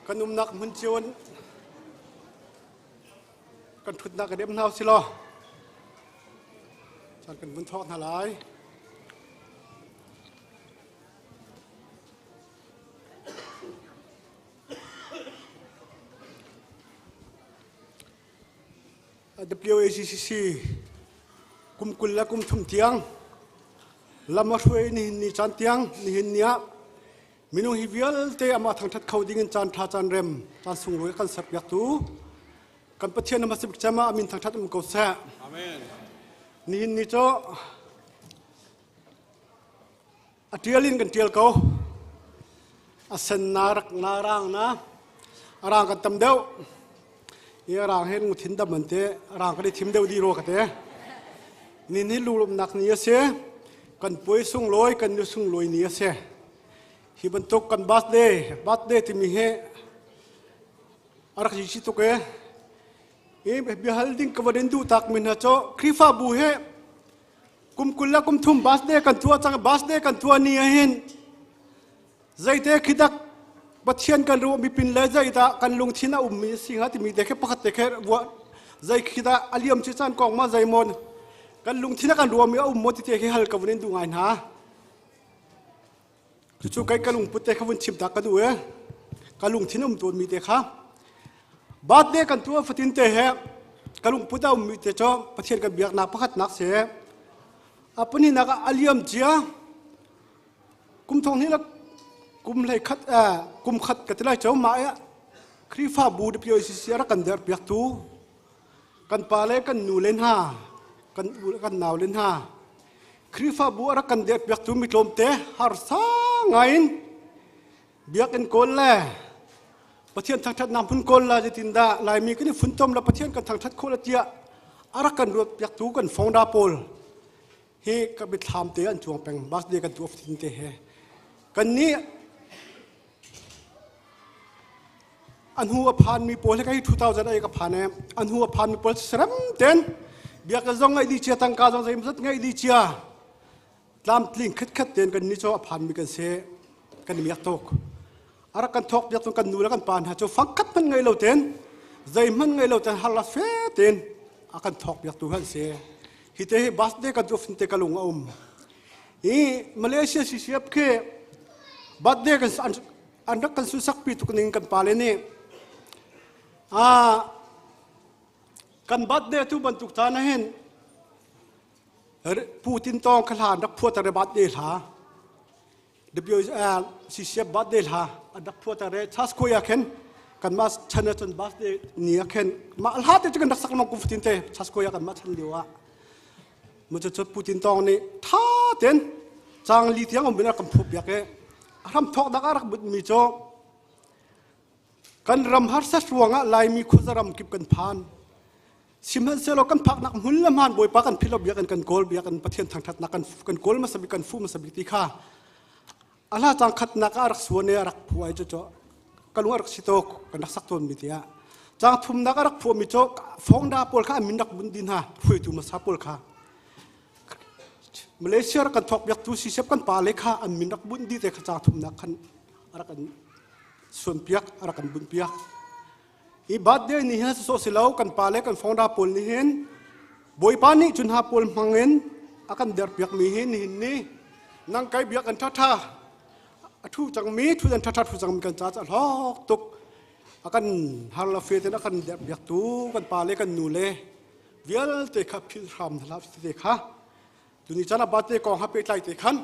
Kan umnak hmun cio in kan ṭhutnak kan em hna usih law caan kan vun thawk hna lai. WACCC kum 20 le kum 30 tiang lam a hruai nihin ni caan tiang nihin ni ah minung hi vialte amah thangṭhat kho ding in caan ṭha caan rem caan sunglawi kan serpiaktu kan Pathian na hmasabik cem ah amin thangṭhat um ko seh. Amen. Nihin ni cu a ṭial in kan ṭial ko. A sen na rak na rang na a rang kan tam deuh. I a rang he nguthin dam an te a rang kan i thim deuh dih rua ka te. Ni ni lulumnak ni a si. Kan puai sunglawi kan nu sunglawi ni a si. Hi bantuk kan birthday birthday timi hi a rak si tuk e. I biahal ding ka van in duh tak mi hna cu Khrihfabu he kum 20 le kum 30 birthday kan tuah cang birthday kan tuah ni ahhin zeite khidak Pathian kan ruah mi pin le zeidah kan lungthin a ummi si hnga timi te khi pakhat te khi ruah zei khidah a liam ci caan kong ma zeimon kan lungthin a kan ruahmi a um maw ti te khi hal ka vun in duh ngai hna. Cucu kei ka lungput te kha vun chim ta ka duh e. Ka lungthin um tawnmi te kha. Birthday kan tuah fatin te he ka lungput a ummi te cu Pathian kan biaknak pakhatnak si. A pahnihnak ah a liam cia kum thong hnih le kum hlei khat kum khat ka ti lai cu mah i Khrihfabu WCC a rak kan derh piaktu kan pa le kan nu le hna kan u le kan nau le hna Khrihfabu a rak kan derhpiaktu mi tlawmte harsa ngaiin biakinn kawl le Pathian thangṭhatnak hmun kawl la zeitindah Laimi kan i funtom le Pathian kan thangṭhat khawh la tiah a rak kan ruatpiaktu kan founder pawl hi ka mitthlam te an cuang peng birthday kan tuah fatin te he kan nih A hnu a phanmi pawl hi kai 2000 ai ka phan e. A hnu a phanmi pawl serem ten biakinn zong ngeih dih cia tangka zong zeimawzat ngeih dih cia tlamtling khatkhat ten kan ni cu a phanmi kan si kan i miak tuk. A rak kan thawk piak kan nu le kan pa hna cu fangkhat hmanh ngei lo ten zeihmanh ngei lo ten har la fe ten a kan thawk piak tu han si. Hi te hi birthday kan tu fin te ka lung a um. Hi Malaysia CCF khi birthday kan an rak kan sunhsakpi tuk ning kan pale nih kan birthday tu bantuk caan ah hin Putin tawng kha hla an rak phuat re birthday hla CCF birthday hla an rak phuat re chas khuai ah khin kanmah chan ah cun birthday ni ah khin mah hla te cu kan rak sak lengmang kum fatin te chas khuai ah kanmah chan lio ah Cucu Putin tawng nih tha tein cang li tiang um in a kan phuh piak i a hram thawknak ah rak butmi cu kan ram harsat ruangah Laimi khuaza ram kip kan phan. Sihmanhsehlaw kan phaknak hmun le hmaan Bawipa kan philh lo bia kan kan kawl bia kan Pathian thangthatnak kan kan kawl hmasa bik kan fuh hmasa bik ti kha a hla cang khatnak ah rak suan i a rak phuah i cucu ka lung a rak si tuk kan rak sak tawnmi tiah cang thumnak a rak phuahmi cu fongda pawl kha an min rak bunh dih hna hruaitu hmasa pawl kha Malaysia rak kan thawk piaktu sisep kan pa le kha an min rak bunh dih te kha cang thumnak khan a rak kan suan piak a rak kan bunh piak i birthday ni hin so si lo kan pa le kan fongda pawl nih hin Bawipa nih cun ha pawl hmang in a kan der piak mi hi nihin ni nang kai biak an ṭha a ṭhu cangmi ṭhu an ṭha ṭhu cangmi kan ca ca hlawk tuk a kan har la fe ten a kan der piak tu kan pa le kan nu le vialte kha phil hram hna te kha tuni chan a birthday kong ha pehtlai te khan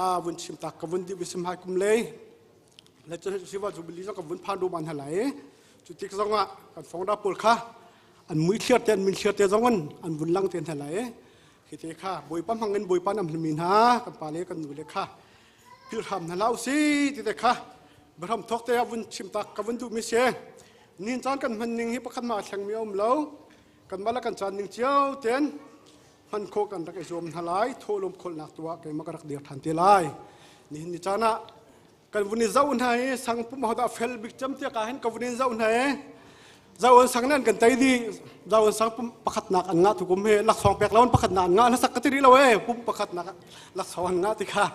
a vun chim tak ka vun di visim hai kum lei le cun siva jubilee zong kan vun phan rum an halai cu tik zong ah kan fongda pawl kha an mui thliar te an min thliar te zong an an vun lang te halai khi te kha bawipa hmang in bawipa nam hlimi hna kan pa le kan nu le kha philhram hna lau si ti te kha bahram thok te vun chim tak ka vun duh mi si nin caan kan hman ning hi pakhat ma thleng mi um lo kan mala kan caan ning cio ten hman kho kan rak i zuam hna lai tholum kholnak tuah keimah ka rak dir than te lai nihin ni caan ah kan vun i zoh hna i sang pum hodah fel bik cem tiah ka hin ka vun in zoh hna i zaun sang nan kan tei di zaun sang pum pakhat nak an ngah tu kum he laksawng pek lawan pakhat nak an ngah na sak ka ti rih lo e pum pakhat nak laksawng an ngah ti kha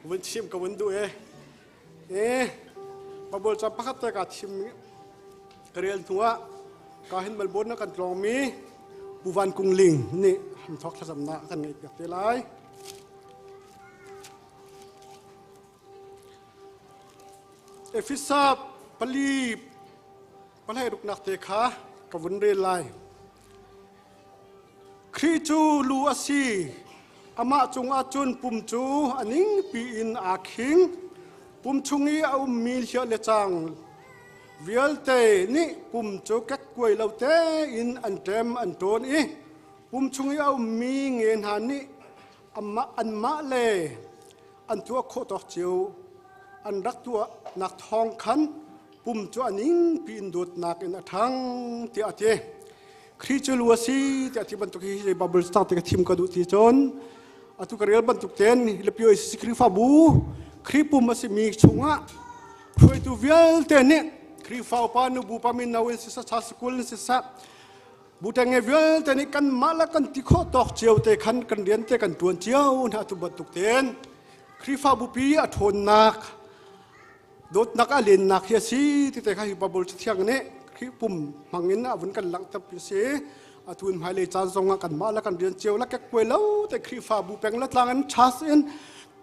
vun chim ka vun duh e e. Bible cang pakhat te ka thim ka rel hnu ah ka hin Melbourne na kan tlawngmi Pu Van Kung Ling nih hamthawk thlacamnak kan ngeih piak te lai. Efesa pali palhei ruknak te kha ka vun rel lai. Khrih cu lu a si. Amah cungah cun pum cu a ningpi in aa khing. Pum chung i a ummi hliah le cang vialte nih pum cu kekkuai lo tein an ṭem an ṭawn i pum chung i a ummi nge hna nih anmah anmah le an tuah khawh tawk cio an rak tuahnak thawng khan pum cu a ningpi in dawtnak in a ṭhang tiah a ti. Khrih cu lu a si tiah ti bantuk hi Bible cang te ka thim ka duh ti cun atu ka rel bantuk ten lepio si Khrihfabu Khrih pum a simi chungah hruaitu vialte nih Khrihfa upa nubu pa mino in siseh cha sikul in siseh butenge vialte nih kanmah le kan ti khawh tawk cio te khan kan rian te kan tuan cio hna atu bantuk ten Khrihfabu pi a ṭhawnnak dawtnak a lennak hi a si ti te kha hi Bible Cathiang nih Khrih pum hmangin a vun kan langhter pi si. Atu in hmailei caan zong ah kanmah le kan rian cio le kekkuai lo te Khrihfabu peng le tlang in chas in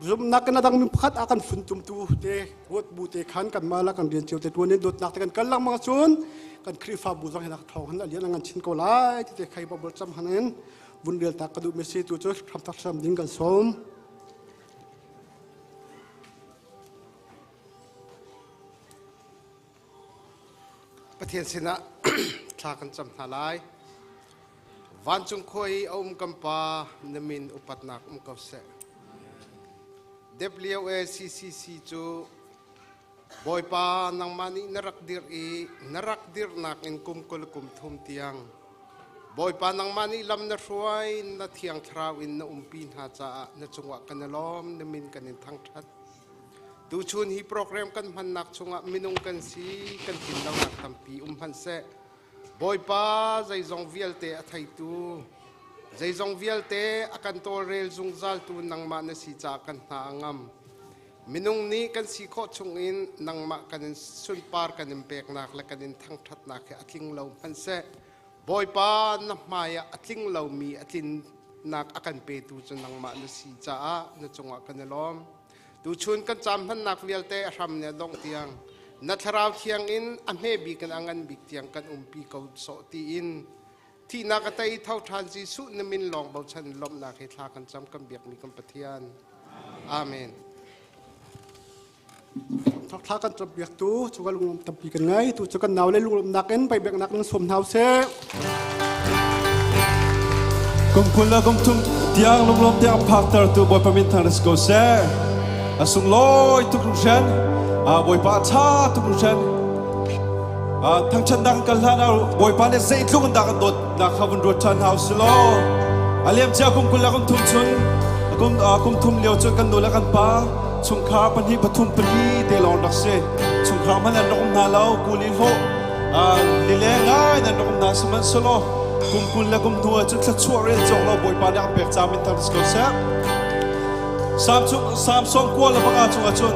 zumhnak in a dang min pakhat a kan funtumtu te ruat bu te khan kanmah le kan rian cio te tuan in dawtnak te kan kal lengmang cun kan Khrihfabu zong hi nak thawng han a lian a ngan chin ko lai ti te khai Bible cam han in vun rel ta ka duh mi si tu cu hramthak hram ding kan sawm. Pathian sinah thla kan cam hna lai. Vancung khua i a um kan Pa, na min upatnak um ko seh. WACCC cu Bawipa nangmah nih na rak dirh i na rak dirhnak in kum 20 kum thum tiang Bawipa nangmah nih lam na hruai na thiang thlarau in na umpi hna caah na cungah kan i lawm na min kan in thangṭhat. Tuchun hi program kan hmannak chungah minung kan si kan tlin lonak tampi um hmanhseh Bawipa zeizong vialte a theitu zeizong vialte a kan tawlrel zungzaltu nangmah na si caah kan hna a ngam. Minung nih kan si khawh chungin nangmah kan in sunpar kan in peknak le kan in thangṭhatnak hi a tling lo hmanhseh Bawipa na hmai ah a tling lomi a tlinnak a kan petu cu nangmah na si caah na cungah kan i lawm. Tuchun kan caam hmannak vialte a hram nih a dongh tiang na thlarau thiang in a hme bik in a ngan bik tiang kan umpi ko sawh tiin thihnak a tei tho ṭhan Jesuh na min lawng bochan lawmhnak he thla kan cam kan biakmi kan Pathian. Amen. Thla kan cam biaktu cu ka lunglawm tampi kan ngei tu cu kan nau le lunglawmnak in pei biaknak in sawm hna usih. Kum 20 le kum thum tiang lunglawm tiang phakter tu Bawipa min thang ko seh. A sunglawi tuk hringhran. Bawipa tha tuk hringhran. Thangṭhat nak kal hlan ah Bawipa nih zeitluk in dah kan dawt nak kha vun ruat ṭhan hna usih law. A liam cia kum 20 le kum thum chun kum thum lio cun kan nu le kan pa chungkhar pahnih pathum pali te lawng rak si chungkhar hmanh an rak um hna lo kuli hlawh lile ngai nan rak um hna sihmanhsehlaw kum 20 le kum hnu ah cun thluachuah rel cawk lo Bawipa nih an pek ca min thang si ko seh Salm 95 chungah cun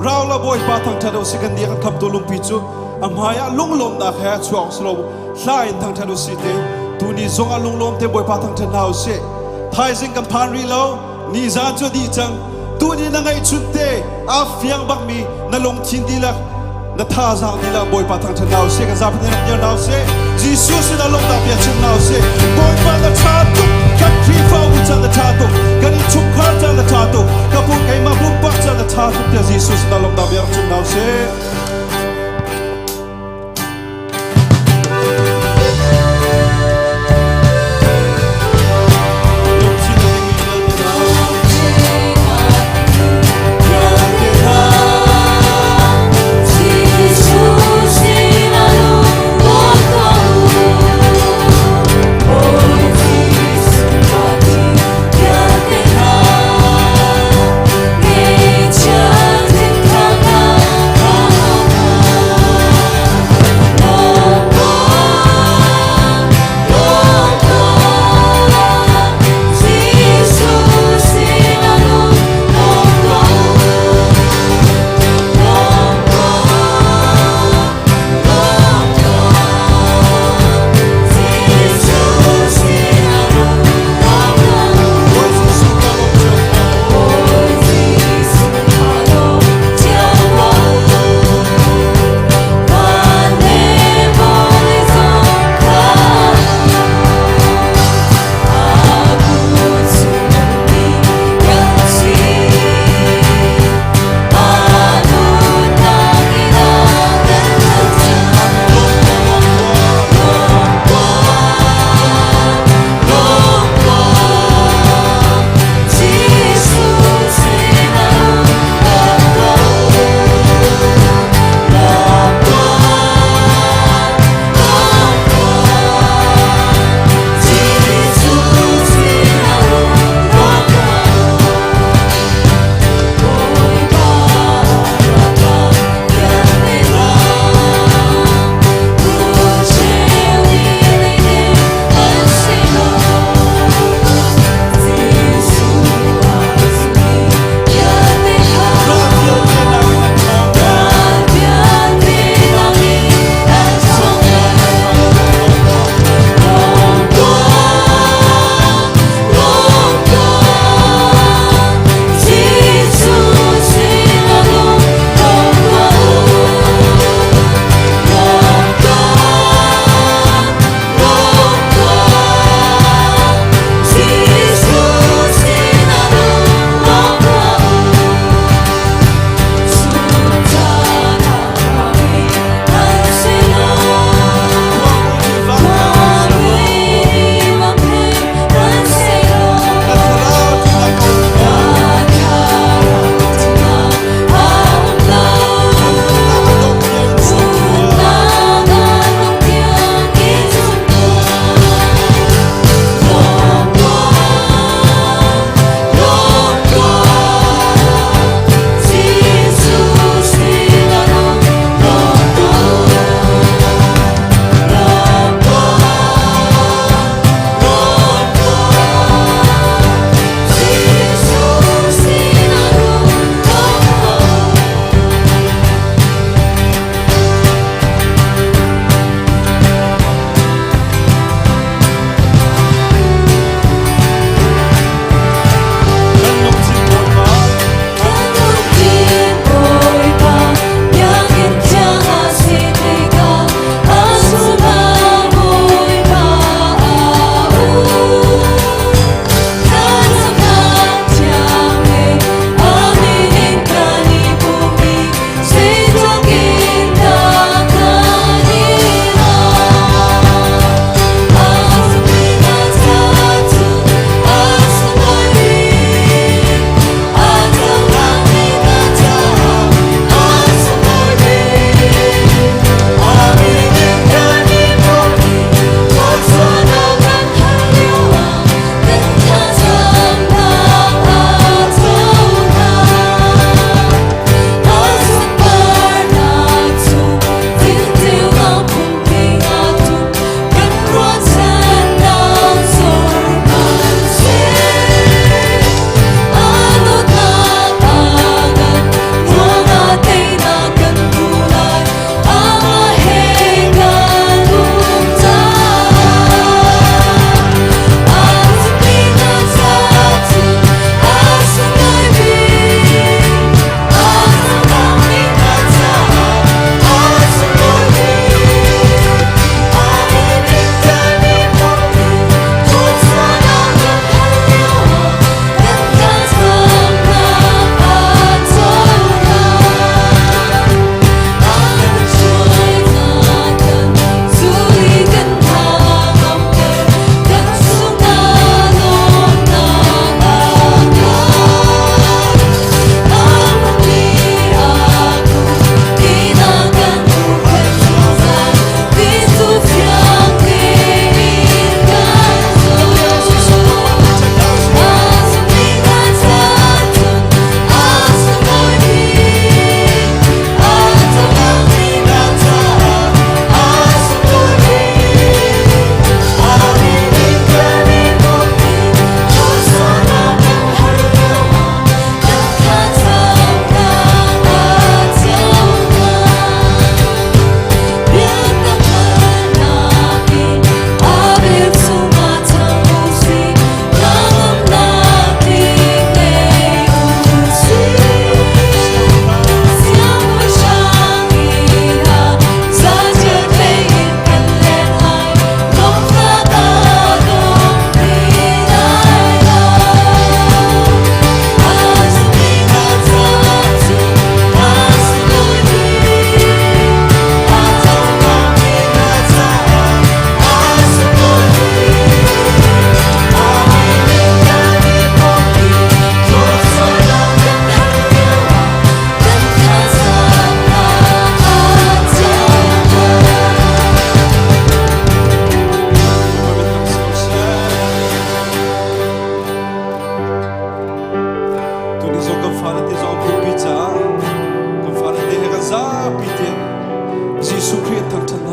rau la Bawipa thangṭhat u si kan nih kan khamtu lungpi cu a hmai ah lunglawmnak he chuak si lo hla in thangṭhat u si te tuni zong ah lunglawm te Bawipa thangṭhat hna u sih thaizing kan phan rih lo Nizan cu a dih cang. Tuni na ngeihchun te aa fiang bakmi na lungthin dihlak na thazaang dihlak Bawipa thangṭhat hna usih kan zapi nih dir hna usih Jesuh sinah lawmhnak bia chim hna usih Bawipa na ṭha tuk kan Khrihfabu ca na ṭha tuk kan innchungkhar ca na ṭha tuk ka pu keimah pumpak ca na ṭha tuk tiah Jesuh sinah lawmhnak bia rak chim hna usih.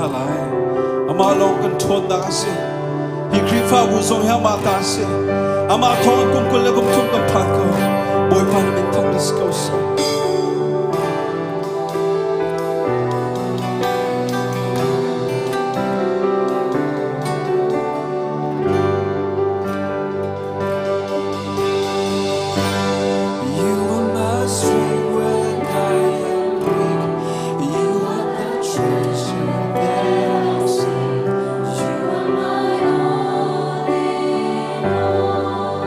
hna lai. Amah lawng kan ṭhawnnak a si. Hi Khrihfabu zong hi amah ta a si. Amah thawng in kum 20 le kum thum kan phan ko. Bawipa na min thang si ko seh. You are my strength when I am weak. You are the treasure that I seek. You are my all in all.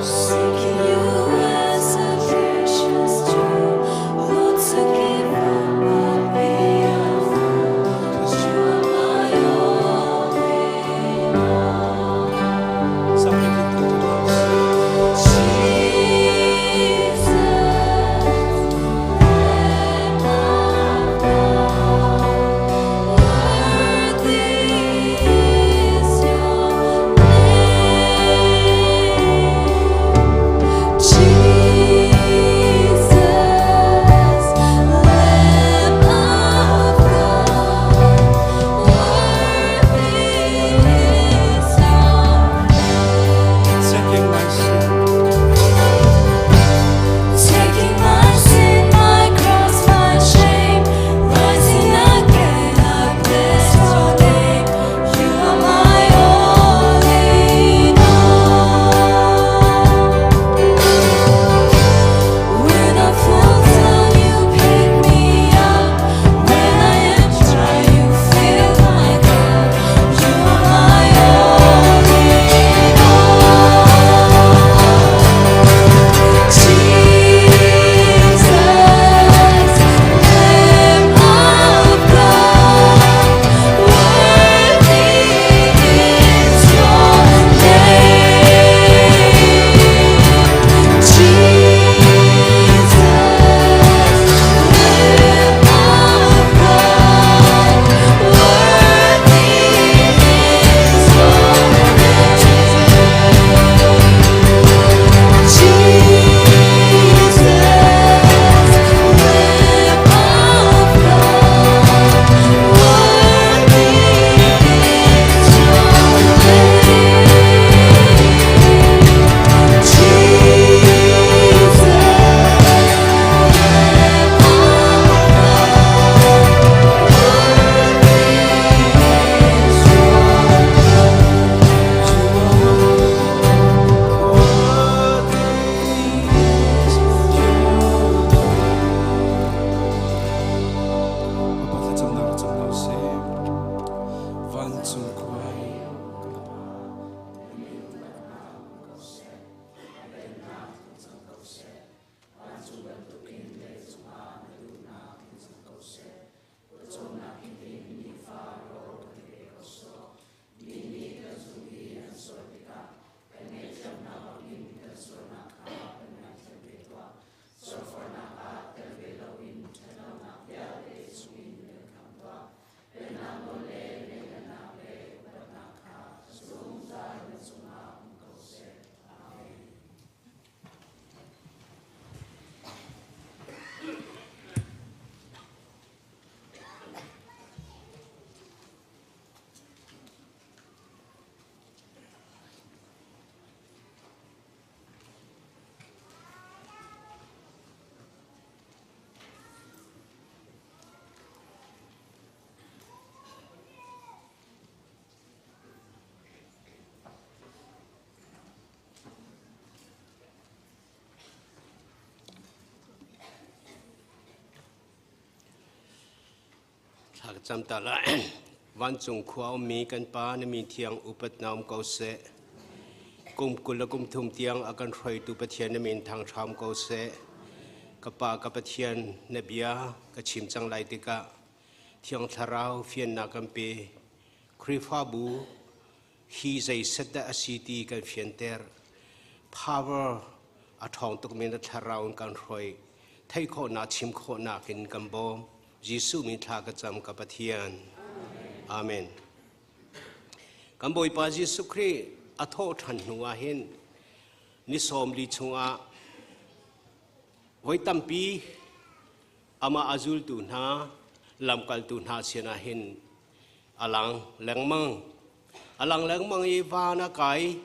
Seeking you as a precious jewel, Lord, to give up, I'll be a fool. 'Cause you are my all in all. Jesus, Lamb of God, worthy is your name. Jesus, Lamb of God, worthy is your Taking my sin. Taking my sin, my cross, my shame, rising again, I bless your name. You are my all in all. When I fall down, you pick me up. When I am dry, you fill my cup. You are my all in all. Jesus, Lamb of God, worthy is your name. Jesus, Lamb of God, worthy is your name. Jesus, Lamb of God, worthy is your name. Jesus, Lamb of God, worthy is your Bapak thlacamnak rak cam hna usih. Vancung khua i kan Pa, na min upatnak um ko seh. Na pennak tlung cang ko seh. Vancung bantukin leicung ah na duhnak tling cang ko seh. Pawcawmnak in ding nifa rawl kan pe ko sawh. Mi nih kan cung i an sual tikah kan ngaihthiam hna bangin kan sualnak kha kan ngaihthiam ve tuah. Sualforhnak ah tel ve loin ṭhatlonak vialte chungin kan khamh tuah. Pennak nawl le lianhngannak le upatnak kha zungzal na cungah um ko seh. Amen. Thla ka cam ta lai. Vancung khua ummi kan Pa na min thiang upat na um ko seh. Kum 20 le kum thum tiang a kan hruaitu Pathian na min thang hram ko seh. Ka Pa ka Pathian na bia ka chim cang lai tikah Thiang Thlarau fiannak kan pe. Khrihfabu hi zei set dah a si ti kan fianter. Power a ṭhawng tukmi na thlarau in kan hruai. Theih khawhnak, chim khawhnak in kan bawm. Jesuh min thla ka cam ka Pathian. Amen. Kan Bawipa Jesuh Khrih a thawh ṭhan hnu ah hin ni 40 chungah voi tampi Amah a zultu hna, lamkaltu hna sinah hin a lang lengmang. A lang lengmang i van a kai.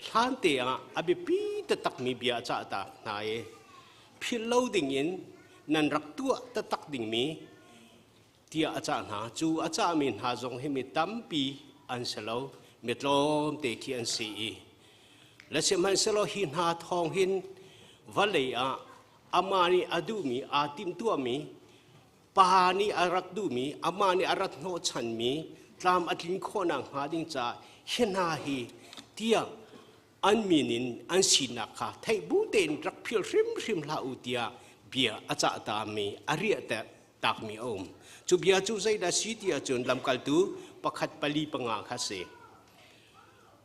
Hlan te ah a biapi taktakmi bia a cah tak hna i philh lo dingin nan rak tuah taktak dingmi tiah a cah hna. Cu a cahmi hna zong hi mi tampi an si lo, mi tlawmte khi an si i le sihmanhsehlaw hi hna thawng hin vawlei ah amah nih a duhmi aa timhtuahmi pa nih a rak duhmi amah nih a rat hnawhchanmi tlam a tlin khawhnak hnga ding caah hi hna hi tiah an min in an sinak kha theih bu tein rak philh hrimhrim hlah u tiah bia a cah tami a riah takmi a um. Cu bia cu zeidah si ti ahcun lamkaltu pakhat pali panga kha si.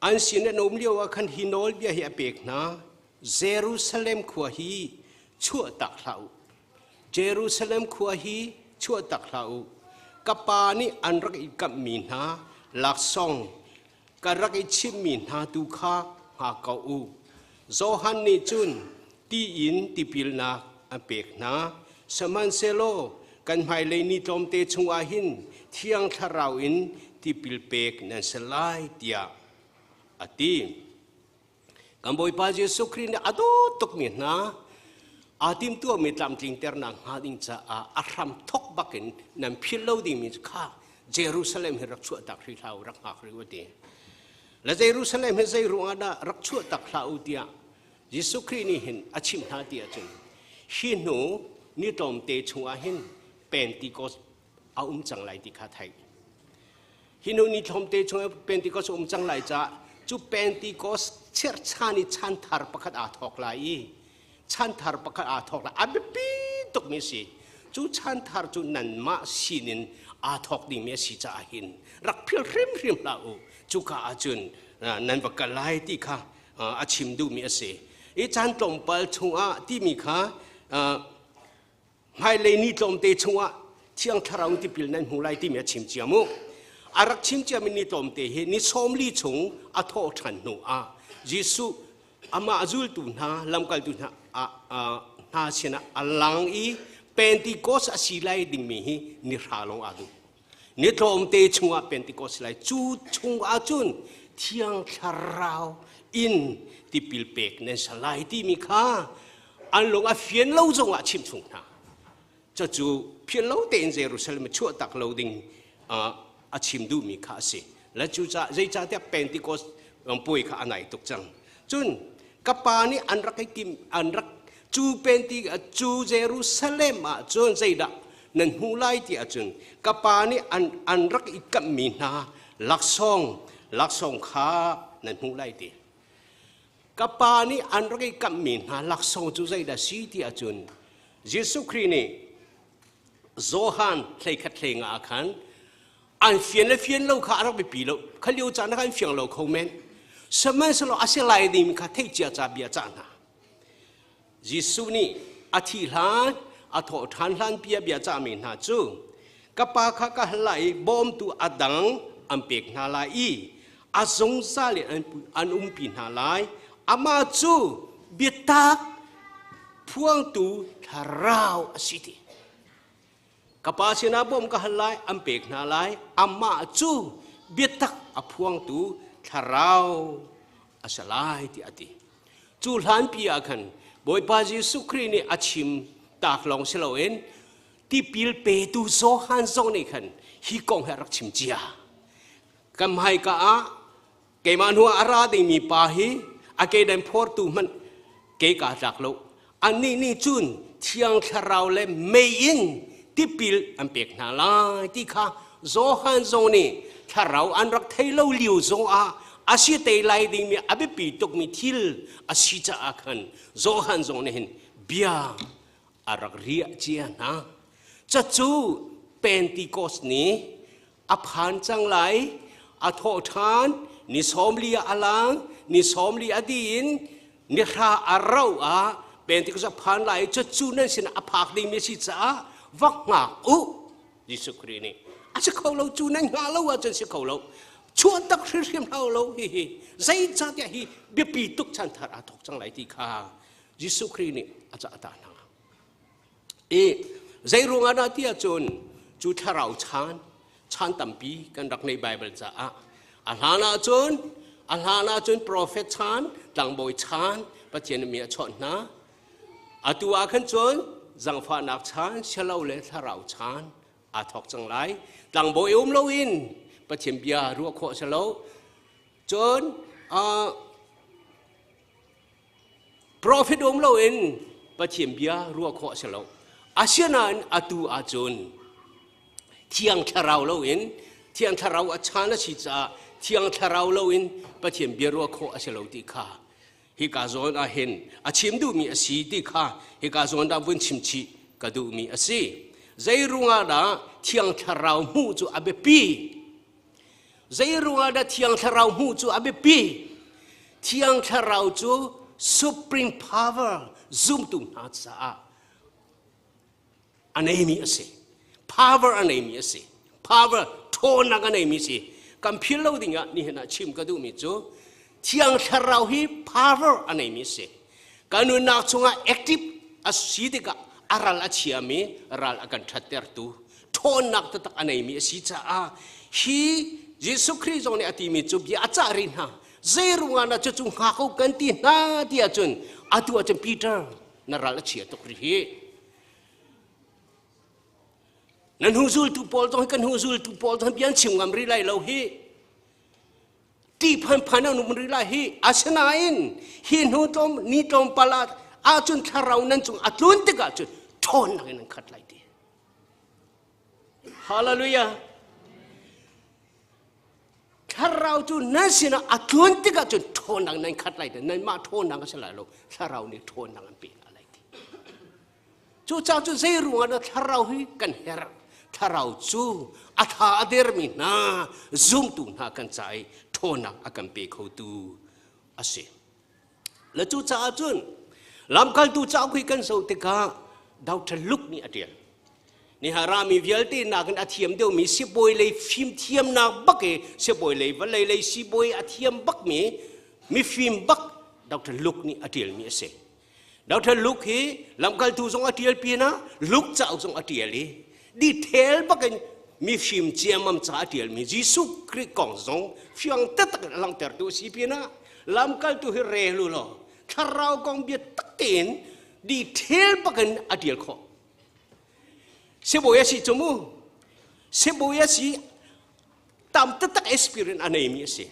An sin an um lio ah khan hi nawlbia hi a pek hna. Jerusalem khua hi chuah tak hlah u. Jerusalem khua hi chuah tak hlah u. Ka pa nih an rak i kamhmi hna laksawng ka rak i chimhmi hna tu kha hngak ko u. Johan nih cun ti in tipilnak a pek hna. Sihmanhsehlaw kan hmailei ni tlawmte chungah hin Thiang Thlarau in tipil pek nan si lai tiah a ti. Kan Bawipa Jesuh Khrih nih a dawt tukmi hna aa timtuahmi tlamtlingternak hnga ding caah a hram thok bakin nan philh lo dingmi kha Jerusalem hi rak chuahtak hrih hlah u, rak hngak rih u ti. Le Jerusalem hi zei ruangah dah rak chuahtak hlah u tiah Jesuh Khrih nih hin a chimh hna ti ahcun hi hnu ni tlawmte chungah hin Pentecost a um cang lai ti kha theih. Hi hnu ni tlawmte chung Pentecost a um cang lai caah cu Pentecost chirhchan i chanthar pakhat aa thawk lai i chanthar pakhat aa thawk lai. A biapi tukmi a si. Cu chanthar cu nanmah sinin aa thawk dingmi a si caah hin rak phil hrimhrim hlah u. Cuka ahcun nan va kal lai ti kha a chim duhmi a si. I caan tlawmpal chungah timi kha hmailei ni tlawmte chungah Thiang Thlarau tipil nan hmu lai timi a chim cia mu. A rak chim ciami ni tlawmte hi ni 40 chung a thawh ṭhan hnu ah Jesuh amah zultu hna lamkaltu hna hna sinah a lang i Pentecost a si lai dingmi hi ni hra lawng aa duh. Ni tlawmte chungah Pentecost lai cu chung ahcun Thiang Thlarau in tipil pek nan si lai timi kha an lung a fian lo zongah chim chung hna. Cucu phian lo tein Jerusalem chuah tak lo ding a chim duhmi kha a si. Le cucaah zeicahtiah Pentecost puai kha a nai tuk cang. Cun ka pa nih an rak i kim an rak cu Penti cu Jerusalem ah cun zeidah nan hmuh lai ti ahcun ka pa nih an an rak i kamhmi hna laksawng laksawng kha nan hmuh lai ti. Ka pa nih an rak i kamhmi hna laksawng cu zeidah si ti ahcun Jesuh Khrih nih Johan hleikhat hleinga ah khan an fian le fian lo kha a rak biapi lo kha lio caan ah khan fiang lo kho men sihmanhsehlaw a si lai ding kha theih cia ca bia cah hna Jesuh nih a thi hlan a thawh ṭhan hlan pi a bia cahmi hna cu ka pa kha ka hal lai i bawmtu a dang an pek hna lai i a zungzal in an umpi hna lai amah cu biatak phuangtu thlarau a si ti ka pa sinah bawm ka hal lai an pek hna lai amah cu biatak a phuangtu thlarau a si lai ti a ti cu hlanpi ah khan Bawipa Jesuh Khrih nih a chim tak lawng si loin tipil petu Johan zong nih khan hi kong hi a rak chim cia kan hmaika ah keimah hnu ah a ra dingmi pa hi a kedan phortu hmanh kei kaa tlak lo annih nih cun thiang thlarau le mei in tipil an pek hna lai ti kha Johan zong nih thlarau an rak thei lo lio zong ah a si te lai dingmi a biapi tukmi thil a si caah khan Johan zong nih hin bia a rak riah cia hna cacu Pentecost ni a phan cang lai a thawh ṭhan ni 40 ah a lang ni 40 a dih in ni hra a rauh ah Pentecost a phan lai cucu nan sinah a phak dingmi a si caah va hngak u Jesuh Khrih nih a si kho lo cu nan hngah lo ahcun si kho lo chuah tak hrimhrim hau lo hihi zeicahtiah hi biapi tuk chan thar aa thawk cang lai ti kha Jesuh Khrih nih a cah ta hna. I Zei ruangah dah ti ahcun cu thlarau chan chan tampi kan rak nei Bible caah a hlan ahcun a hlan ahcun prophet chan tlangbawi chan Pathian mi a chawnh hna. Atu ah khan cun zangfahnak chan sialo le thlarau chan aa thawk cang lai. Tlangbawi um loin Pathian bia ruah khawh si lo. Cun Profet um loin Pathian bia ruah khawh a si lo. Asinain atu ahcun Thiang Thlarau loin Thiang Thlarau a chan a si caah Thiang Thlarau loin Pathian bia ruah khawh a si lo ti kha hika zawn ah hin a chim duhmi a si ti kha hika zawn ah vun chim chih ka duhmi a si. Zei ruangah dah Thiang Thlarau hmuh cu a biapi? Zei ruangah dah Thiang Thlarau hmuh cu a biapi? Thiang Thlarau cu supreme power zumtu hna caah a neimi a si. Power a neimi a si. Power ṭhawnnak a neimi a si. Kan phil lo dingah nihin ah chim ka duhmi cu Thiang Thlarau hi power a neimi a si. Kan nunnak chungah active a si tikah a ral a chiami ral a kan ṭhattertu ṭhawnnak taktak a neimi a si caah hi Jesuh Khrih zong nih a timi cu bia a cah rih hna. Zei ruangah dah cucu hngak ko kan ti hna ti ahcun atu ahcun Peter na ral a chia tuk rih hi. Nan hnu zultu pawl zong hi kan hnu zultu pawl zong hi bia an chim ngam rih lai lo hi. Ti phanphan an um rih lai hi. Asinain hi hnu tlawm ni tlawmpal ah ahcun thlarau nan cung a tlun tikah cun ṭhawnnak in an khat lai ti. Hallelujah. Thlarau cu nan sinah a tlun tikah cun ṭhawnnak nan khat lai ti. Nanmah ṭhawnnak a si lai lo. Thlarau nih ṭhawnnak an pe hna lai ti. Cucaah cu zei ruangah dah thlarau hi kan herh? Thlarau cu a tha a dermi hna zumtu hna kan ca i ṭhawnnak a kan pe khotu a si. Le cucaah cun lamkaltu cauk hi kan zoh tikah Dr. Luke nih a ṭial. Niharami vialte nakin a thiam deuhmi sibawi lei fimthiamnak bak i sibawi lei vawlei lei sibawi a thiam bakmi mifim bak Dr. Luke nih a ṭialmi a si. Dr. Luke hi lamkaltu zong a ṭial pinah Luke cauk zong a ṭial i detail bakin mifim ciammam ca a ṭialmi Jesuh Khrih kong zong fiang taktak in a langhtertu a si pinah lamkaltu hi rel u law thlarau kong bia tak tein detail bakin a ṭial khawh. Sibawi a si cu mu. Sibawi a si tam taktak experience a neimi a si.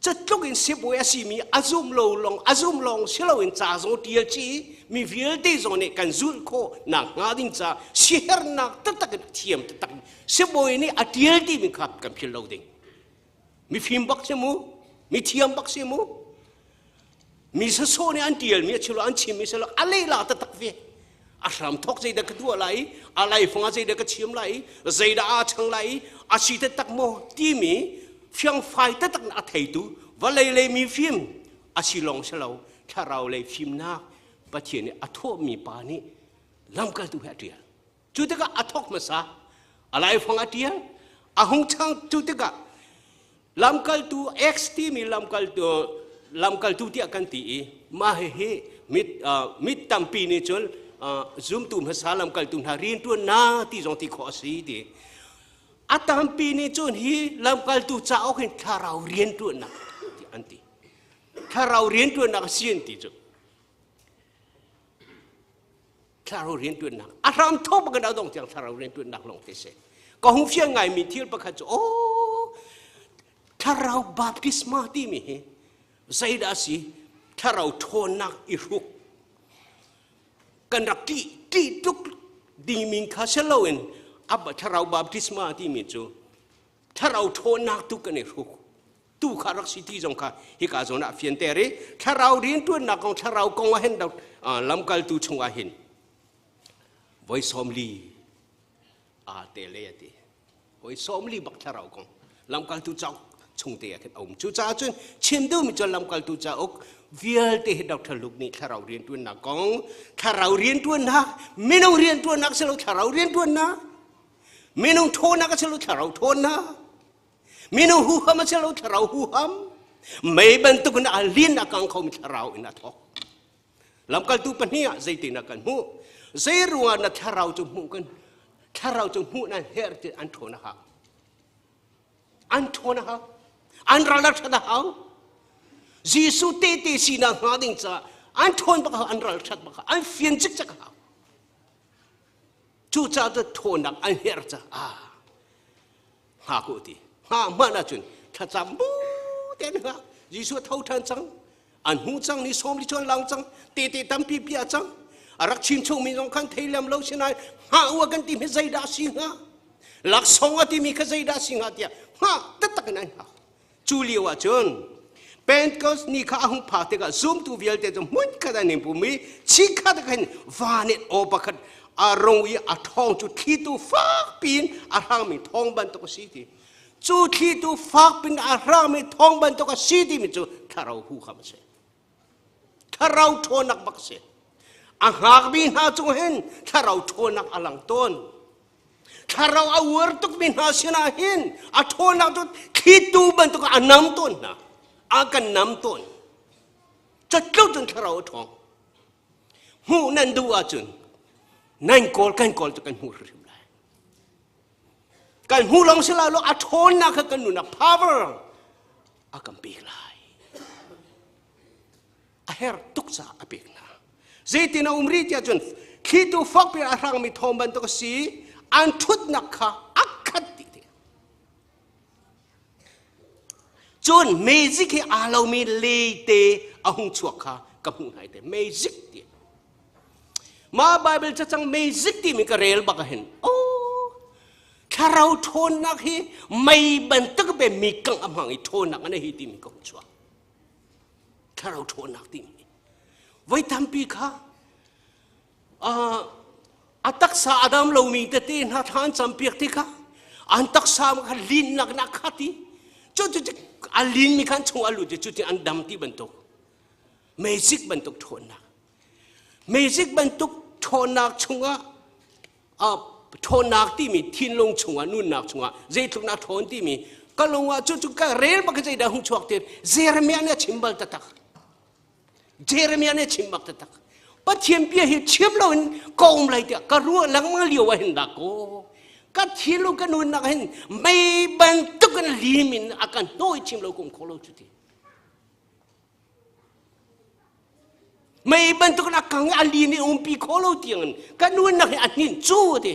Catluk in sibawi a simi a zum lo lawng a zum lawng si loin ca zong ṭial chih i mi vialte zong nih kan zulh khawh nak hnga ding ca sihernak taktak in a thiam taktak sibawi nih a ṭial timi kha kan philh lo ding. Mifim bak si mu, mithiam bak si mu. Mi sasawh nih an ṭialmi a chilo an chimmi si lo a lehla taktak ve. A hram thawk zeidah ka tuah lai i a laifang ah zeidah ka chim lai i zeidah aa chang lai i a si taktak maw timi fiangfai taktak in a theitu vawlei lei mi fim a si lawng si lo thlarau lei fimnak Pathian nih a thawhmi pa nih lamkaltu he a ṭial. Cu tikah a thawk hmasa a laifang a ṭial a hung chang cu tikah lamkaltu X timi lamkaltu lamkaltu tiah kan ti i mah hihi mit mit tampi nih cun zumtu hmasa lamkaltu hna rianṭuannak ti zong ti khawh a si ti a tampi nih cun hi lamkaltu cauk hin thlarau rianṭuannak an ti thlarau rianṭuannak a si an ti cu thlarau rianṭuannak a hram thawk bak in a dong tiang thlarau rianṭuannak lawng te si ka hung fiang ngaimi thil pakhat cu aw thlarau baptisma timi hi zeidah a si thlarau ṭhawnnak i hruk kan rak ṭih ṭih tuk dingmi kha si loin thlarau baptisma timi cu thlarau ṭhawnnak tu kan i hruk tu kha rak si ti zong kha hika zawn ah fianter i thlarau rianṭuannak kong thlarau kong ah hin lamkaltu chungah hin voi 40 aa te le a ti voi 40 bak thlarau kong lamkaltu cauk chung te ah khin a um cucaah cun chim duhmi cu lamkaltu cauk vialte hi Dr. Luke nih thlarau rianṭuannak kong thlarau rianṭuannak minung rianṭuannak si lo thlarau rianṭuannak minung ṭhawnnak a si lo thlarau ṭhawnnak Minung huham a si lo thlarau huham. Mei bantuk in a lin a kang khomi thlarau in a thawk. Lamkaltu pahnih ah zeitin a kan hmuh? Zei ruangah na thlarau cu hmuh kan thlarau cu hmuh nan herh ti an ṭhawn a hau. An ṭhawn a hau. An ral a ṭhat a hau. Jesuh tehte sinak hnga ding caah an ṭhawn bak a hau, an ral ṭhat bak a hau, an fian cikcek a hau. Cucaah cu ṭhawnnak an herh caah hngak u ti. Hngah hmanh ahcun thlacam bu tein hngak. Jesuh a tho ṭhan cang. An hmu cang ni sawm li chuan lang cang. Tehte tampi bia cang. A rak chim chungmi zong khan thei lem lo sinain hngah u a kan timi zeidah a si hnga? Laksawng a timi kha zeidah a si hnga tiah hngah taktak in an hngak. Cu lio ah cun Pentecost ni kha a hung phak tikah zumtu vialte cu hmunkhat an in pum i chikkhat khan van in aw pakhat a rung i a thawng cu thlitu fak piin a hrangmi thawng bantuk a si ti. Cu thlitu fak piin a hrangmi thawng bantuk a si timi cu thlarau hu kha a si. Thlarau ṭhawnnak bak a si. A hngakmi hna cung hin thlarau ṭhawnnak a lang tawn. Thlarau a uar tukmi hna sinah hin a ṭhawnnak cu thlitu bantuk a nam tawn hna. A kan nam tawn. Catlo cun thlarau a ṭhawng. Hmuh nan duh ahcun nan kawl kan kawl cu kan hmuh hrimhrim lai. Kan hmuh lawng si lai lo a ṭhawnnak kha kan nunnak power a kan pek lai. A her tuk caah a pek hna. Zeitin a um rih tiah cun thlitu fakpi a hrangmi thawng bantuk a si an ṭhutnak kha a khat dih ti. Cun meizik hi aa lomi leite a hung chuak kha ka hmuh hna te meizik ti. Mah Bible cacang meizik timi ka rel bak ahhin oh thlarau ṭhawnnak hi mei bantuk be mi kangh a hmang i ṭhawnnak an hi timi ka hung chuak. Thlarau ṭhawnnak timi voi tampi kha a taksa a dam lomi tete hna thla an campiak ti kha an taksa kha linnak na khat i cu cu a linmi khan chung a lut i cuti an dam ti bantuk meizik bantuk ṭhawnnak meizik bantuk ṭhawnnak chungah ṭhawnnak timi thinlung chungah nunnak chungah zeitluk na ṭhawn timi ka lung ah cu cu ka rel bak zeidah hung chuak ti Jeremiah nih a chim bal taktak Jeremiah nih a chim bak taktak Pathian bia hi chim loin ka um lai tiah ka ruah lengmang lio ah hin dah kaw ka thinlung ka nunnak hin mei bantuk in lim in a kan hnawi chim lo kum kho lo cu ti Mei bantuk in a kang i a lin i umpi kho lo tiangin ka nunnak hi a hnin cu ti.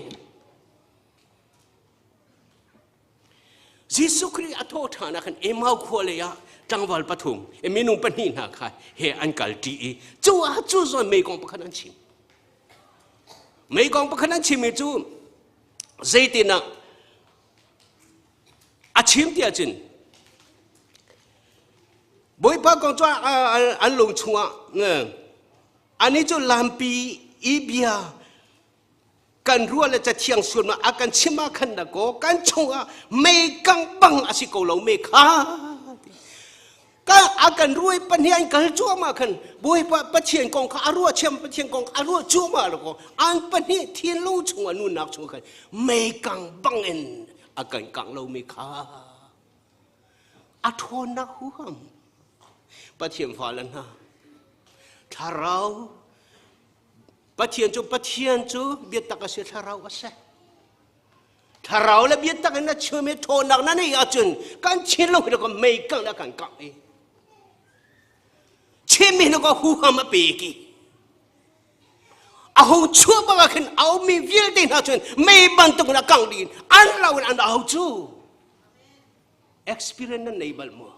Jesuh Khrih a thawh ṭhan ah khan Emau khua lei ah tlangval pathum minung pahnih hna kha he an kal ṭi i cu ah cu zawn mei kong pakhat an chim. Mei kong pakhat an chimmi cu zeitinah A chim ti ahcun Bawipa kong cu an lung chungah anih cu lampi i bia kan ruah le cathiang sual ma a kan chim ah khan da kaw kan chungah mei kang bang a si ko lo me kha ka a kan ruai pahnih an kal cuahmah khan Bawipa Pathian kong kha a ruah chiam Pathian kong a ruah cuahmah lo ko an pahnih thinlung chungah nunnak chungah khan mei kang bang in a kan kang lomi kha a ṭhawnnak huham Pathian fale hna thlarau Pathian cu Pathian cu biatak a si thlarau a si thlarau le biatak in a chimmi ṭhawnnak na neih ahcun kan chin lo hi ka mei kang le kan kangh i chimmi hi ka huham a pe ki a hung chuah bang ah khin a ummi vialte hna cun mei bantuk in a kangh dih in an lo in an au cu experience nan nei bal maw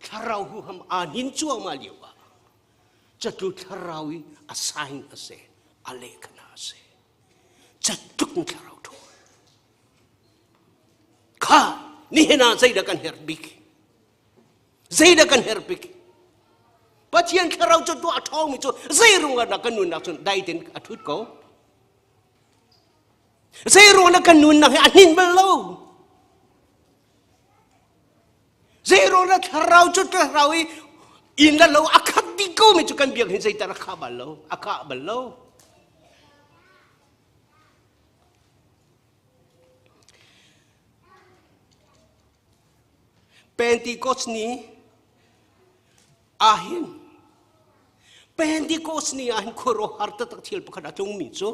thlarau huham aa hnin cuahmah lio ah catlu thlarau i a sign a si a lehkhana a si catluk in thlarau ṭhawl kha nihin ah zeidah kan herh bik Zeidah kan herh bik? Pathian thlarau cu tuah a ṭhawngmi cu zei ruangah dah kan nunnak cun dai tein a ṭhut ko? Zei ruangah dah kan nunnak hi a hnin bal lo? Zei ruangah dah thlarau cu thlarau i inn le lo a khat dih ko mi cu kan biak hin zeitar a khah bal lo, a khah bal lo. Pentecost ni ahhin Pentecost ni ah hin khuaruahhar taktak thil pakhat a tlungmi cu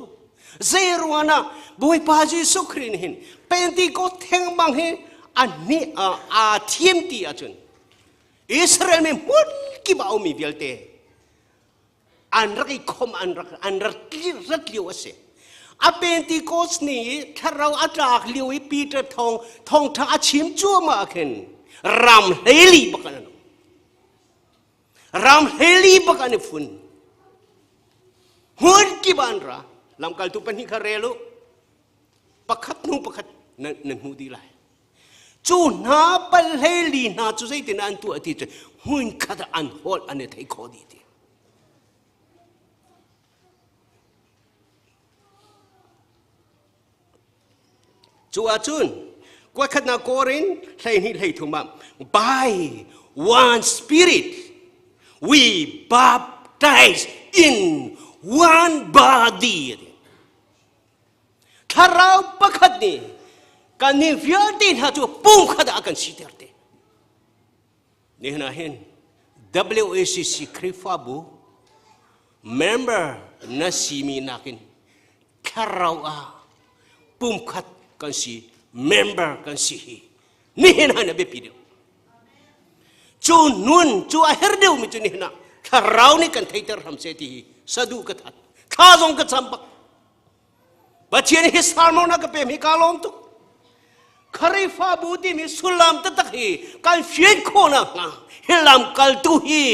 zeiruangah Bawipa Jesuh Khrih nih hin Pentecost thengmang hi a hnih aa thim ti ahcun Israel mi hmun kip ah a ummi vialte an rak i khom an rak an rak rat lio a si. A Pentecost ni i thlarau a tlak lio i Peter thawng thawngtha a chim cuahmah ah khin ram hleili bak an um. Ram hleili bak an i fun. Hmun kip ah an ra. Lamkaltu pahnih kha rel u. Pakhat hnu pakhat nan, nan hmuh dih lai. Cu hna pal hleili hna cu zeitin an tuah ti cu hmunkhat ah an holh an i thei khawh dih ti. Cu ahcun kuatkhatnak Korin 12 13 ah by one spirit we baptize in one body. Thlarau pakhat nih kannih vialte hna cu pumkhat ah a kan siter te. Nihin ah hin WACC Khrihfabu member na simi nakin thlarau ah pumkhat kan si member kan si hi nihin ah na biapi deuh. Cu nun cu a her deuhmi cu nihin ah thlarau nih kan theiter hram seh ti hi sadu ka that thla zong ka cam bak. Pathian hi sermon a ka pem hi ka lawm tuk. Khrihfabu timi sullam taktak hi kan fian khawh nakhnga hi lamkaltu hi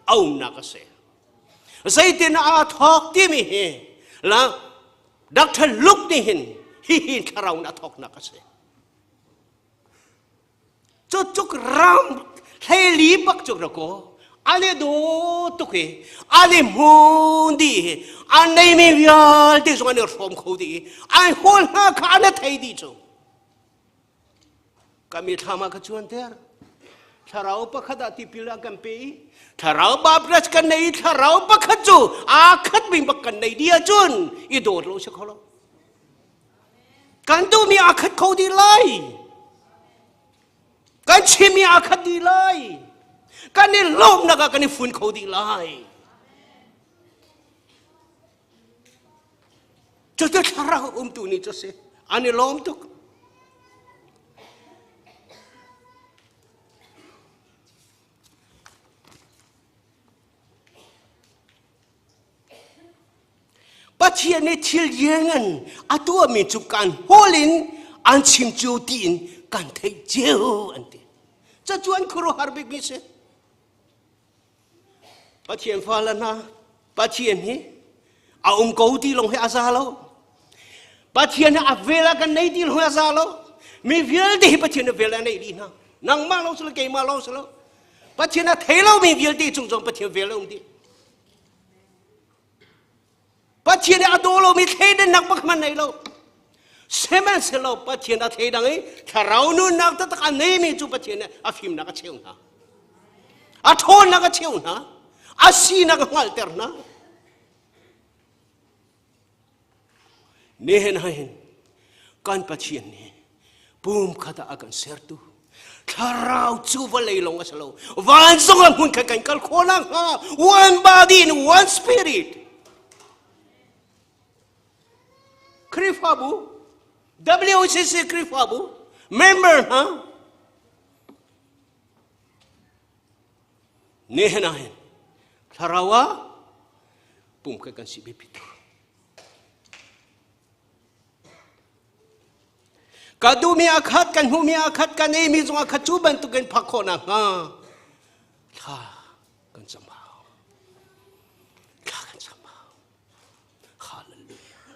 a umnak a si. Zeitin aa thawk timi hi la Dr. Luke nih hin hihi thlarau in a thawknak a si. Cucuk ram hleili bak cuk ra ko an i do tuk i an i hmun dih i an neimi vialte zong an i hrawm kho dih i an hawl hna kha an i thei dih cu ka mithlam ah ka cuanter thlarau pakhat ah tipil a kan pe i thlarau baptist kan nei i thlarau pakhat cu aa khat mi bak kan nei dih ahcun i dawt lo si kho lo Kan duhmi aa khat kho dih lai. Kan chimmi aa khat dih lai. Kan i lawmnak ah kan i fun kho dih lai. Cucu thlarau umtu nih cu si. An i lawm tuk. Pathian nih thil lianngan a tuahmi cu kan hawl in an chim cio tiin kan theih cio an ti. Cucu an khuaruahhar bikmi si. Pathian fale hna, Pathian hi a um ko ti lawng hi a za lo. Pathian hi a vel a kan nei ti lawng hi a za lo. Mi vialte hi Pathian a vel a neih dih hna. Nangmah lawng si lo, keimah lawng si lo. Pathian a thei lomi vialte cung zong Pathian vel a um dih. Pathian nih a daw lomi thleidannak bak hmanh nei lo. Sihmanhsehlaw Pathian a thleidang i thlarau nunnak taktak a neimi cu Pathian nih a fimnak a cheu hna. A ṭhawnnak a cheu hna. A sinak a hngalhter hna. Nihin ah hin kan Pathian nih pumkhat ah a kan sertu thlarau cu vawlei lawng a si lo van zong ah hmun khat kan kal khawh nakhnga one body and one spirit Khrihfabu WCC Khrihfabu member hna Nihin ah hin thlarau ah pumkhat kan si biapi tuk. Ka duhmi a khat, kan hmuhmi a khat, kan eimi zong a khat cu bantukin phak khawh nakhnga thla kan cam hau. Thla kan cam hau. Hallelujah.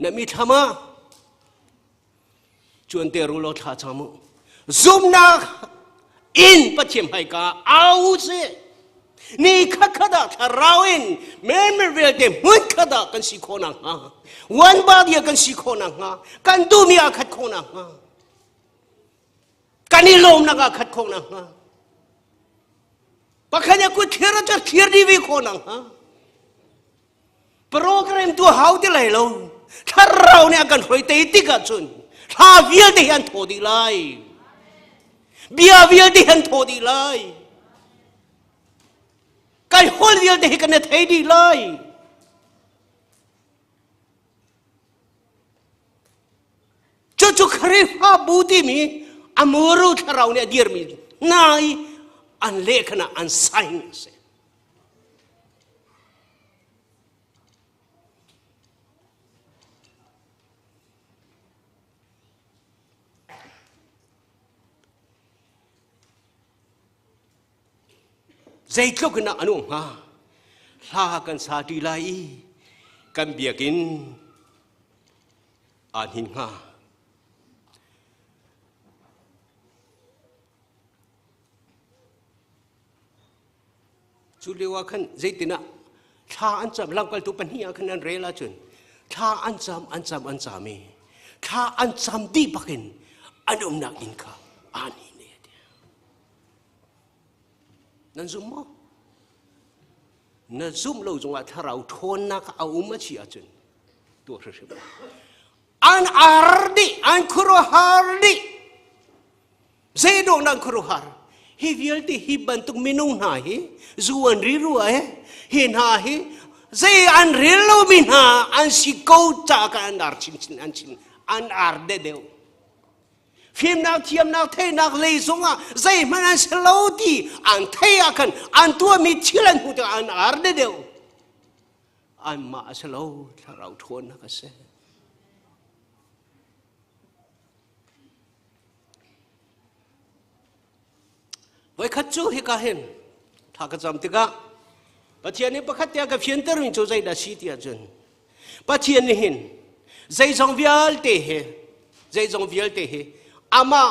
Na mi thlam ah Cuan te ru law thla cam u. Zumnak in Pathian hmaika au sih. Ni khat ah thlarau in member vialte hmun khat ah kan si khawh nakhnga one body ah kan si khawh nakhnga kan duhmi aa khat khawh nakhnga kan i lawmnak aa khat khawh nakhnga pakhat nih kut thlir ah cun thlir dih ve khawh nakhnga Program tu hau ti lai lo. Thlarau nih a kan hruai te tik ahcun thla vialte hi an thaw dih lai. Bia vialte hi an thaw dih lai. Kan Kai hol vialte hi kan thei dih lai. Cucu Khrihfabu timi amuru thlarau nih a dirmi hna i an lehkhan ah an sign a si. Zeitluk in an um hnga? Hla kan sa ṭi lai i kan biakinn aa hnin hnga. Cu lio ah khan zeitin ah thla an cam lamkaltu pahnih ah khan an rel ahcun thla an cam an cam an cam i thla an cam dih bakin an umnak inn kha aa hnin e ti. Nan zum maw? Na zumh lo zongah thlarau ṭhawnnak a um a si ahcun tuah hrimhrim. An ar dih, an khuaruahhar dih. Zeidawh nan khuaruahhar? Hi vialte hi bantuk minung hna hi zu an ri rua he hi hna hi zei an rel lomi hna an si ko ca ka an ar chinchin an chin an ar de deuh. Fimnak thiamnak theihnak lei zongah zeihmanh an si lo ti an thei ah khan an tuahmi thil an hmuh tikah an ar de deuh. Anmah a si lo, thlarau ṭhawnnak a si. Voikhat cu hika hin thla ka cam tikah Pathian nih pakhat te a ka fianter mi cu zeidah si ti ahcun Pathian nih hin zeizong vialte he zeizong vialte hi amah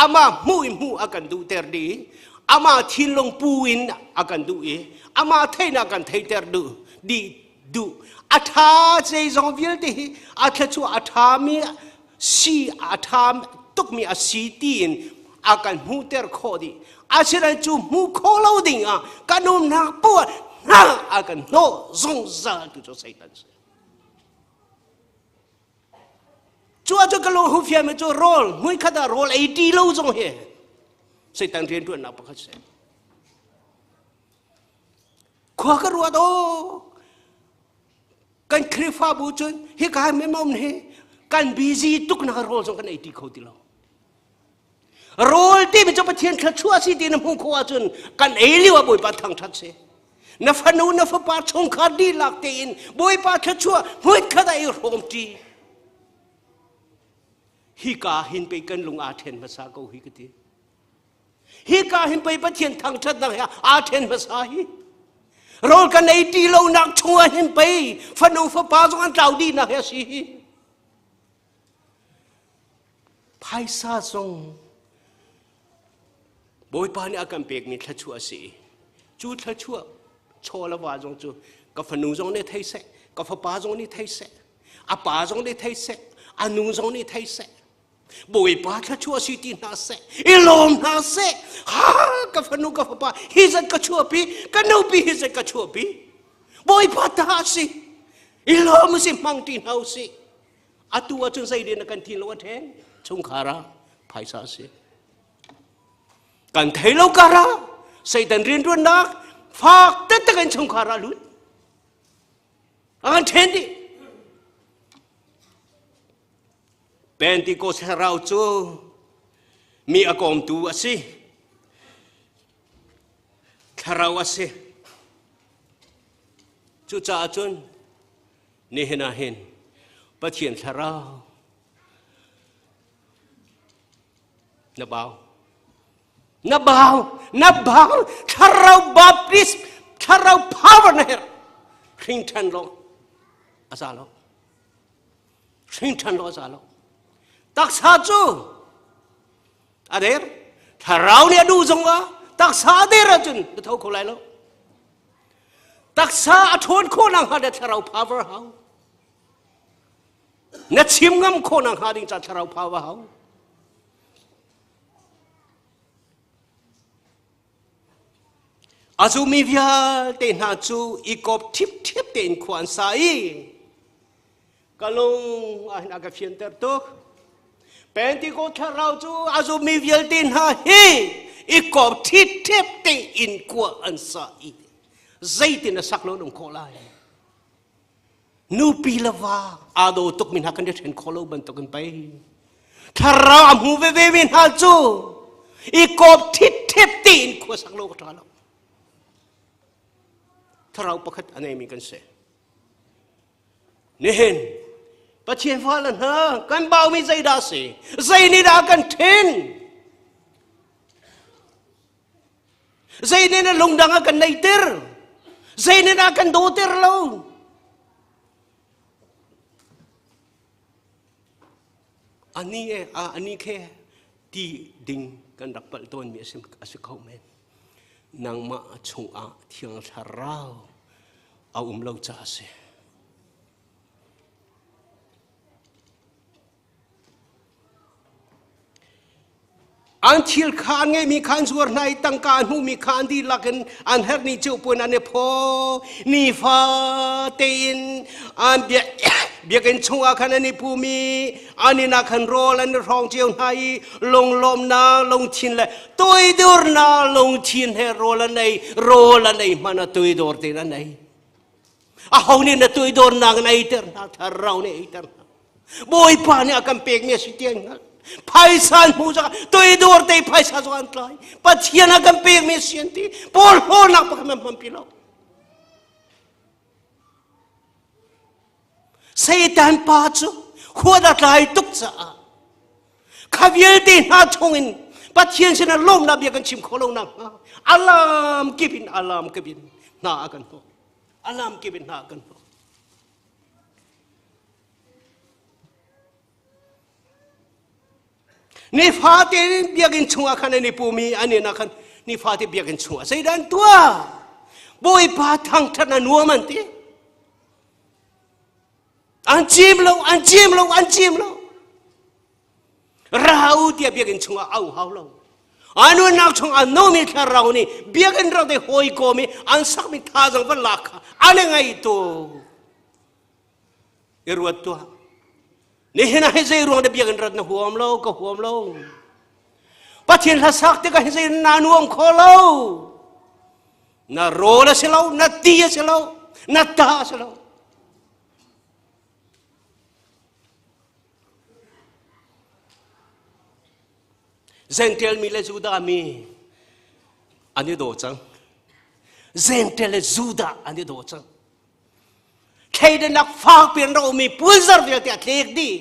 amah hmuh i hmuh a kan duhter dih amah thinlung pu in a kan duh i amah theihnak kan theihter duh dih duh a ṭha zeizong vialte hi a thluachuah a ṭhami si a ṭha tukmi a si tiin a kan hmuhter khawh dih asinain cu hmuh khawh lo ding ah kan umnak poah hna a kan hnawh zungzal tu cu Satan si cu ah cun ka lung hu fiami cu rawl hmuikhat ah rawl ei ti lo zong hi Satan rianṭuannak pakhat si khua ka ruat aw kan Khrihfabu cun hika mem hi kan busy tuk nak rawl zong kan ei ti kho ti lo rawl ti mi cu Pathian thluachuah si ti na hmuh khawh ahcun kan ei lio ah Bawipa thangṭhat si na fanu na fapa chungkhar dihlak tein Bawipa thluachuah hmuitkhat ah i hrawm ṭi hika hin pei kan lung aa ṭhen hmasa ko hi ka ti Hika hin pei Pathian thangṭhatnak he aa ṭhen hmasa hi. Rawl kan ei ti lonak chungah hin pei fanu fapa zong an tlau dihnak hi a si hi. Phaisa zong Bawipa nih a kan pekmi thluachuah a si. Cu thluachuah chaw le va zong cu ka fanu zong nih thei seh, ka fapa zong nih thei seh, a pa zong nih thei seh, a nu zong nih thei seh. Bawipa thluachuah si ti hna seh i lawm hna seh ha ka fanu ka fapa hi zat ka chuahpi ka nupi hi zat ka chuahpi Bawipa ta si i lawm si hmang ti hna usih atu ahcun zei din kan thin lo a then chungkhar ah phaisa si kan thei lo kar ah Satan riantuannak fak taktak in chungkhar ah lut a kan then dih Pentecost thlarau cu mi a kawmtu a si. Thlarau a si. Cucaah cun nihin ah hin Pathian thlarau na bau. Na bau, na bau, thlarau baptist, thlarau power na herh. Hring ṭhan lo, a za lo. Hringṭhan lo a za lo. Taksa cu a der. Thlarau nih a duh zong ah taksa a der ahcun na tho kho lai lo. Taksa a ṭhawn khawh nakhnga dah thlarau power hau. Na chim ngam khawh nakhnga ding ca thlarau power hau. A zummi vialte hna cu i kawp ṭhipṭhep tein khua an sa i ka lung ah hin a ka fianter tuk. Pentecost thlarau cu a zummi vialte hna hi i kawp ṭhipṭhep tein khua an sa i. Zeitin a sak lo um khawh lai? Nupi le va aa daw tukmi hna kan i ṭhen khawh lo bantukin pei thlarau a hmu veve mi hna cu i kawp ṭhipṭhep tiin khua sak lo ka ṭha lo. Thlarau pakhat a neimi kan si. Nihin Pathian fale hna kan baumi zeidah a si? Zei nih dah kan ṭhen? Zei nih na lungdang a kan neihter? Zei nih dah kan dawter lo? Ani e a ani khe ti ding kan rak palh tawnmi a si, a si kho men. Nangmah chungah Thiang Thlarau a um lo caah a si. An thil kha an ngeihmi kha an zuar hna i tangka an hmuhmi kha an dihlak in an herhmi cio puan an i phaw. Nifa tein an biakinn chungah khan an i pum i an inn ah khan rawl an i hrawng cio hna i lunglawmhnak lungthin le toidornak lungthin he rawl an ei. Rawl an ei hmanh ah toidor tein an ei. Aho nih na toidornak in eiter hna, thlarau nih eiter hna. Bawipa nih a kan pekmi a si ti an hngalh. Phaisa an hmuh zong toidor te phaisa zong an tlai. Pathian a kan pekmi a si an ti. Porhlawnak pakhat man hmanpi lo. Satan pa cu huat a tlai tuk caah kha vialte hna chungin Pathian sinah lawmnak bia kan chim kho lo nakhnga alam kip in alam kip in hna a kan hnawh. Alam kip in hna a kan hnawh. Nifate in biakinn chungah khan an i pum i an inn ah khan nifate biakinn chungah zeidah an tuah? Bawipa thangṭhat a nuam an ti. An cim lo, an cim lo, an cim lo. Ra u tiah biakinn chungah au hau lo. A nunnak chung a nomi thlarau nih biakinn rak te hawikom i an sakmi thazang va lak kha an i ngaih tuk. I ruat tuah. Nihin ah hi zei ruang dah biakinn rat na huam lo, ka huam lo. Pathian hla sak tikah hi zei na nuam kho lo. Na rawl a si lo, na ti a si lo, na ta a si lo. Gentile mi le Judah mi an i daw cang. Gentile le Judah an i daw cang. Thleidannak fak piin rak ummi pulzar vialte a tlek dih.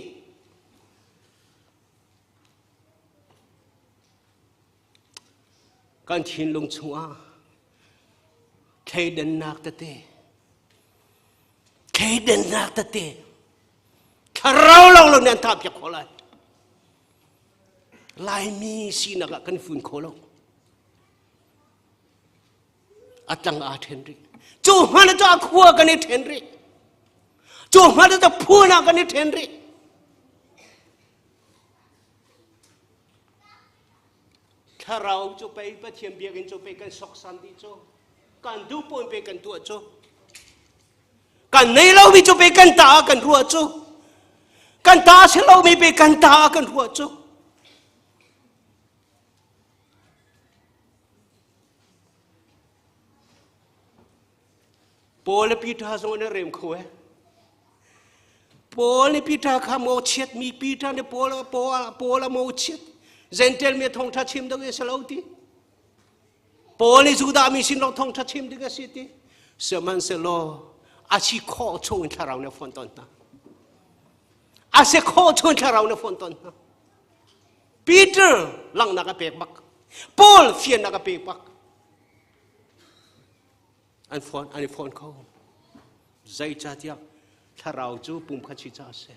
Kan thinlung chungah thleidannak tete thleidannak tete thlarau lo lo nih an thah piak khawh lai. Laimi sinak ah kan fun kho lo. A tlang aa ṭhen rih. Cu hmanh cu a khua kan i ṭhen rih. Cu hmanh cu phun ah kan i ṭhen rih. Thlarau cu pei Pathian biakinn cu pei kan soksan dih cu. Kan duh pawn pei kan tuah cu. Kan nei lomi cu pei kan ta ah kan ruah cu. Kan ta si lomi pei kan ta ah kan ruah cu. Paul le Peter zong an i rem kho eh. Paul nih Peter kha mawchiat mi Peter nih Paul Paul Paul a mawchiat. Gentile mi thawngṭha chim ding a si lo ti. Paul nih Judah mi sin lawng thawngṭha chim ding a si ti. Sihmanhsehlaw a si khawh chung in thlarau nih a fon tawn hna. A si khawh chung in thlarau nih a fon tawn hna. Peter langhnak a pek bak. Paul fiannak a pek bak. An phone an i phone kho. Zeicahtiah thlarau cu pumkhat si caah a si.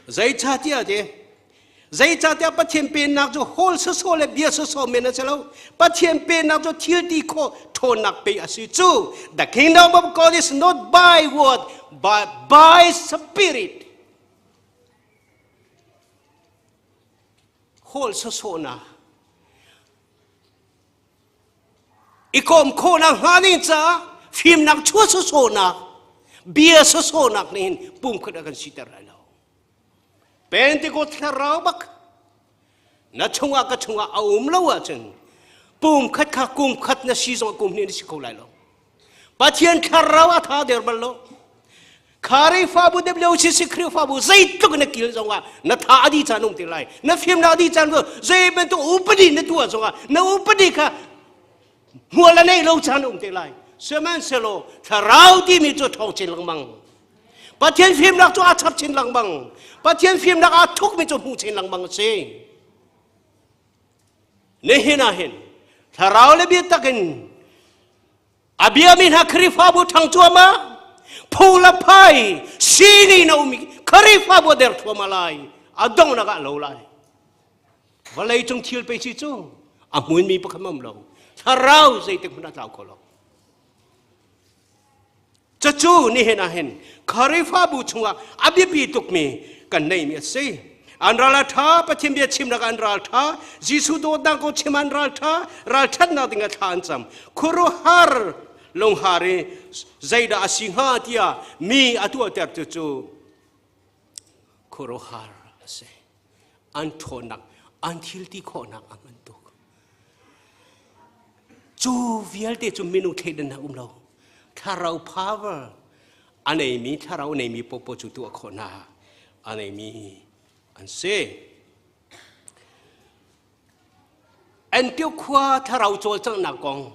Zeicahtiah ti Zeicahtiah Pathian pennak cu hawl sawsawh le bia sawsawh men a si lo. Pathian pennak cu thil ti khawh ṭhawnnak pe a si cu. The kingdom of God is not by word but by spirit. Hawl sawsawhnak i kawm khawhnak hnga ding caah fimnak chuah sawsawhnak bia sawsawhnak nih hin pumkhat a kan siter lai lo. Pentecost thlarau bak na chungah ka chungah a um lo ahcun Pum khat kha kum khat na si zong kum hnih na si kho lai lo. Pathian thlarau a tha der bal lo. Khrihfabu WCC Khrihfabu zeitluk na kil zongah na tha a di caan um ti lai. Na fimnak a di caan cu zei bantuk upadi na tuah zongah na upadi kha hmual a nei lo caan um te lai. Sihmanhsehlaw thlarau timi cu ṭhawng chin lengmang. Pathian fimnak cu aa chap chin lengmang. Pathian fimnak aa thukmi cu hmuh chin lengmang a si. Nihin ah hin thlarau le biatak in a biami hna Khrihfabu ṭhang cuahmah phu le phai sini na ummi Khrihfabu a der thluahmah lai a donghnak ah lo lai vawlei cung thil pe si cu a hmunmi pakhat um lo thlarau zeitik hmanh a tlau kho lo Cucu nihin ah hin Khrihfabu chungah a biapi tukmi kan neimi a si. An ral a ṭha, Pathian bia chimnak an ral ṭha, Jesuh dawtnak kong chim an ral ṭha, ralṭhatnak ding ah thla an cam. Khuaruahhar lunghar i zeidah a si hnga tiah mi a tuahter tu cu khuaruahhar a si. An ṭhawnnak, an thil ti khawhnak a ngan tuk. Cu vialte cu minung thleidannak um lo. Thlarau power a neimi, thlarau a neimi popo cu tuah khawhnak a neimi an si. Antioch khua thlarau cawlcanghnak kong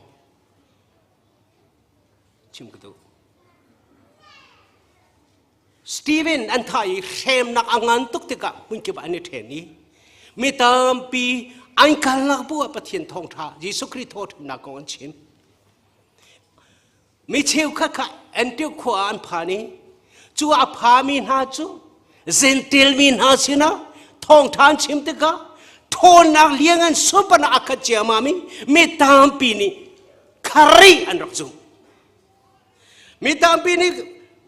chim ka duh. Stephen an thah i hremnak a ngan tuk tikah hmunkip ah an i ṭhen i mi tampi an kalnak bu ah Pathian thawngṭha Jesuh Khrih thawhṭhannak kong an chim. Mi cheukhat kha Antioch khua ah an phan i cu a phami hna cu Gentile mi hna sinah thawngṭha an chim tikah ṭhawnnak liangan sunparnak a khat ciammam i mi tampi nih Khrih an rak zumh. Mi tampi nih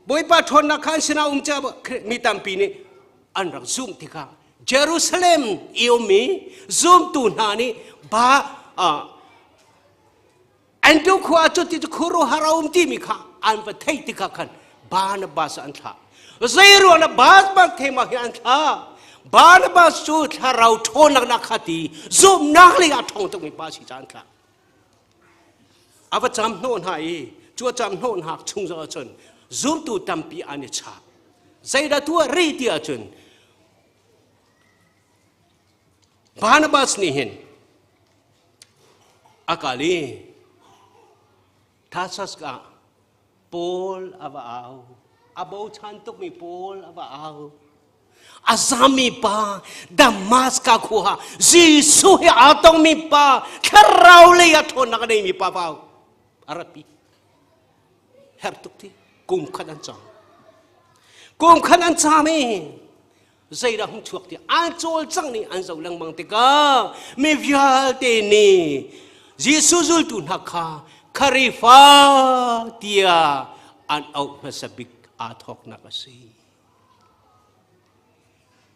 Bawipa ṭhawnnak kha an sinah um caah mi tampi nih an rak zumh tikah Jerusalem i ummi zumtu hna nih ba Antioch khua cu ti cu khuaruahhar a um timi kha an va theih tikah khan Barnabas an thlah. Zei ruang ah Barnabas thema hi an thlah? Barnabas cu thlarau ṭhawnnak nak kha ti zumhnak lei ah ṭhawng tukmi pa si ca an thlah. A va cam hnawh hna i cu a cam hnawh hna chung zong ahcun zumtu tampi an i chap. Zeidah tuah rih ti ahcun Barnabas nih hin a kal i Tarsus ah Paul a va au. A bochan tukmi Paul a va au. A zami pa Damascus khua ah Jesuh he aa tongmi pa thlarau lei ah ṭhawnnak a neimi pa va au. A ratpi. Herh tuk ti. Kum khat an cam. Kum khat an cam i zeidah hung chuak ti an cawlcangh nih an zoh lengmang tikah mi vialte nih Jesuh zultu hna kha Kharifa tiah an auh hmasa bik aa thawknak a si.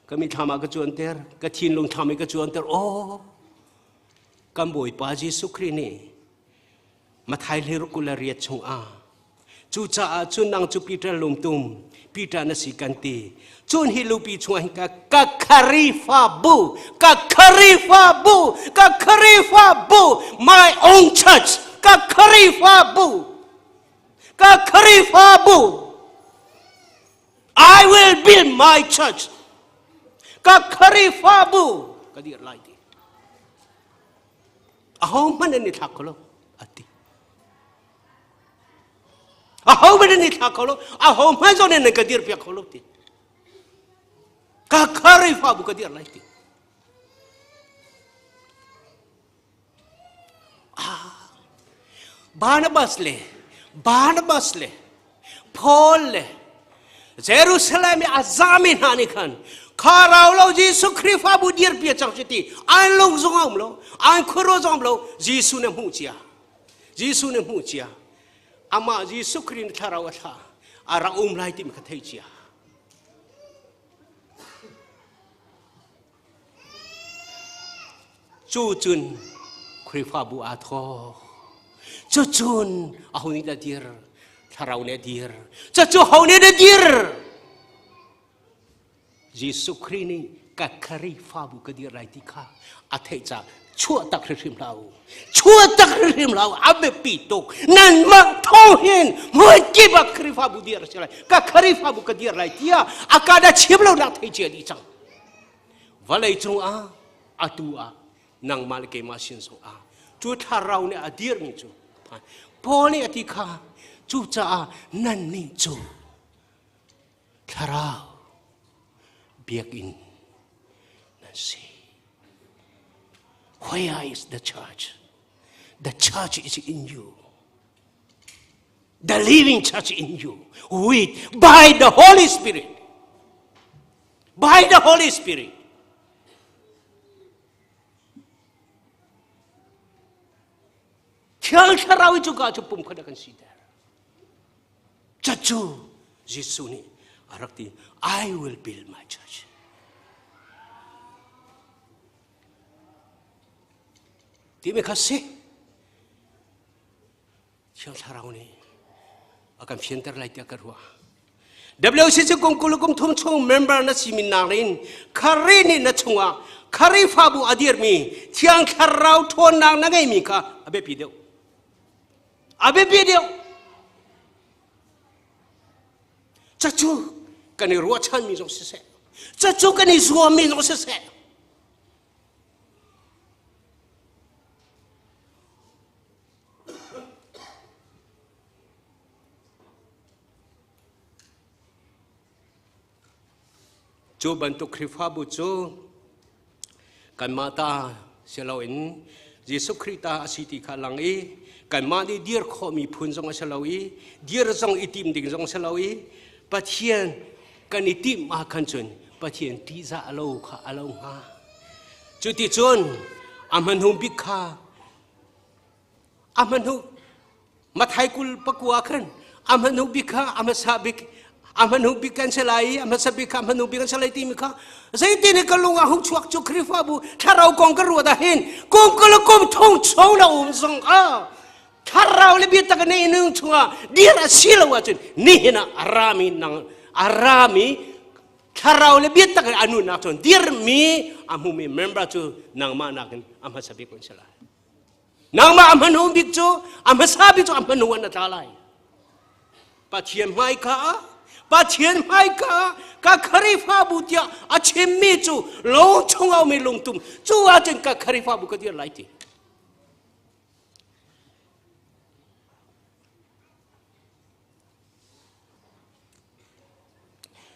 Ka mithlam ah ka cuanter, ka thinlung thlam i ka cuanter, aw kan Bawipa Jesuh Khrih nih Mathai hliruk 28 chungah cucaah cun nang cu Peter lungtum Peter na si kan ti cun hi lupi chungah hin ka ka Khrihfabu ka Khrihfabu ka Khrihfabu my own church ka Khrihfabu ka Khrihfabu I will build my church ka Khrihfabu ka dir lai ti Ahohmanh an i thlak kho lo a ti. Ahohmanh an i thlak kho lo. Ahohmanh zong nih nan ka dirpiak kho lo ti. Ka Khrihfabu ka dir lai ti. Ah, Barnabas le Barnabas le Paul le Jerusalem i a zami hna nih khan kha rau lo Jesuh Khrihfabu dirpi a cang cu ti an lung zong a um lo an khuaruah zong um lo Jesuh nih hmuh cia Jesuh nih hmuh cia amah Jesuh Khrih nih thlarau a thlah a rak um lai timi kha thei cia Cu cun Khrihfabu aa thawk. Cucun aho nih dah dir? Thlarau nih a dir. Cucu ho nih dah dir? Jesuh Khrih nih ka Khrihfabu ka dir lai ti kha a theih caah Chuah tak hrimhrim hlah u. Chuah tak hrimhrim hlah u. A biapi tuk. Nanmah thawng hin hmun kip ah Khrihfabu dir a si lai. Ka Khrihfabu ka dir lai tiah a ka dah chim lo nak thei cia dih cang. Vawlei cung ah atu ah nangmah le keimah sin zong ah cu thlarau nih a dirmi cu Paul nih a ti kha cucaah nannih cu thlarau biakinn nan si. Where is the church? The church is in you. The living church in you with by the Holy Spirit. By the Holy Spirit. Thiang Thlarau i cuka cu pum khat a kan siter. Cucu Jesuh nih a rak ti, I will build my church. Timi kha si. Thiang Thlarau nih a kan fianter lai tiah ka ruah. WCC kum kul kum thum chung member na si min nak in Khari nih na chungah Kharifabu a dirmi Thiang Thlarau ṭhawnnak na ngeimi kha a biapi deuh. A biapi deuh. Cacu kan i ruahchanmi zong siseh, cacu kan i zuammi zong siseh, Cu bantuk Khrihfabu cu kanmah ta si loin Jesuh Khrih ta a si ti kha lang i kanmah nih dir khawhmi phun zong a si lo i dir zong i tim ding zong a si lo i Pathian kan i timh ah khan cun Pathian ṭihzah a lo kha a lo hnga. Cuticun a hmanung bik kha a hmanung Mathai 29 khan a hmanung bik kha a hmasa bik a hmanung bik kan si lai i a hmasa bik kha a hmanung bik kan si lai timi kha zeitin ka lung ah hung chuak cu Khrihfabu thlarau kong ka ruat ah hin kum kul kum thong chung na um zong ah thlarau le biatak ne nung chungah dir a si lo ahcun nihin ah a rami nang a rami thlarau le biatak in a nunnak cun dirmi a hmumi member cu nangmah nakin a hmasa bik an si lai. Nangmah a hmanung bik cu a hmasa bik cu a hmanung an tla lai. Pathian hmaika ah Pathian hmaika ka Khrihfabu tiah a chimmi cu lung chung a ummi lungtum cu ahcun ka Khrihfabu ka dir lai ti.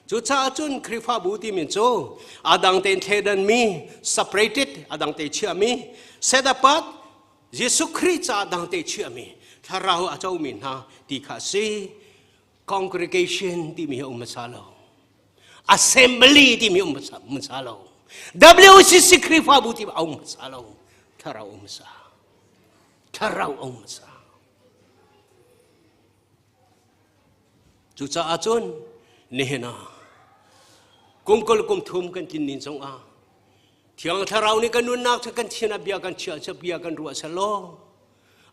Cucaah cun Khrihfabu timi cu a dang tein thleidanmi, separated, a dang te chiahmi, set apart, Jesuh Khrih caah dang te chiahmi, thlarau a comi hna ti kha a si. Congregation timi hi a um hmasa lo. Assembly timi um hmasa lo. WCC Khrihfabu timi a um hmasa lo. Thlarau um hmasa. Thlarau um hmasa. Cucaah cun nihin ah kum kul kum thum kan tlin ning zongah Thiang Thlarau nih kan nunnak cu kan thian ah bia kan chiah cu bia kan ruah selaw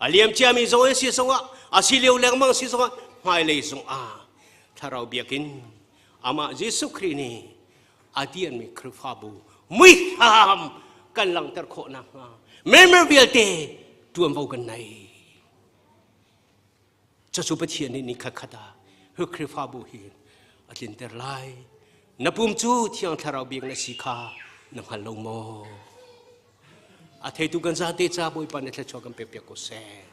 a liam ciami zong in si zongah a si lio lengmang si zongah hmailei zongah Thlarau biakinn amah Jesuh Khrih nih a dirmi Khrihfabu muiham kan langhter khawh nakhnga member vialte ṭuanvo kan nei. Cucu Pathian nih ni khatkhat ah hi Khrihfabu hi a tlinter lai. Na pum cu Thiang Thlarau bik na si kha na hngal lo maw? A theitu kan zate ca Bawipa nih thluachuah kan pekpiak ko seh.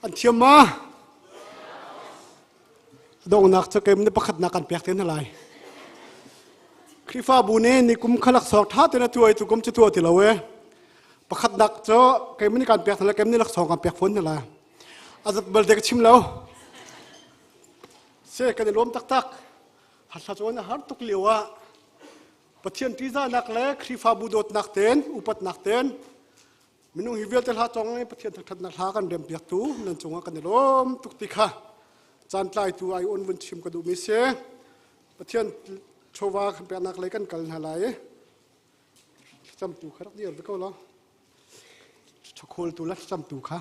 An thiam ma? Donghnak cu keim ni pakhatnak kan pek te hna lai. Khrihfabu nih ni kum khalak sawk ṭha tein a tuai tu kum cu tuah ti lo e. Pakhatnak cu keim ni kan pek hna lai, keim ni laksawng kan pek fawn hna lai. A zat bal te ka chim lo. Se kan i lawm taktak. Hla cawn a har tuk lio ah Pathian ṭihzahnak le Khrihfabu dawtnak tein, upatnak tein minung hi vialte hla cong i Pathian thangṭhatnak hla kan rempiaktu nan cungah kan i lawm tuk ti kha caan tlaitu ai on vun chim ka duhmi si. Pathian chawva kan peknak lei kan kal hna lai i thlacamtu kha rak dir ve ko law chawkhawltu le thlacamtu kha.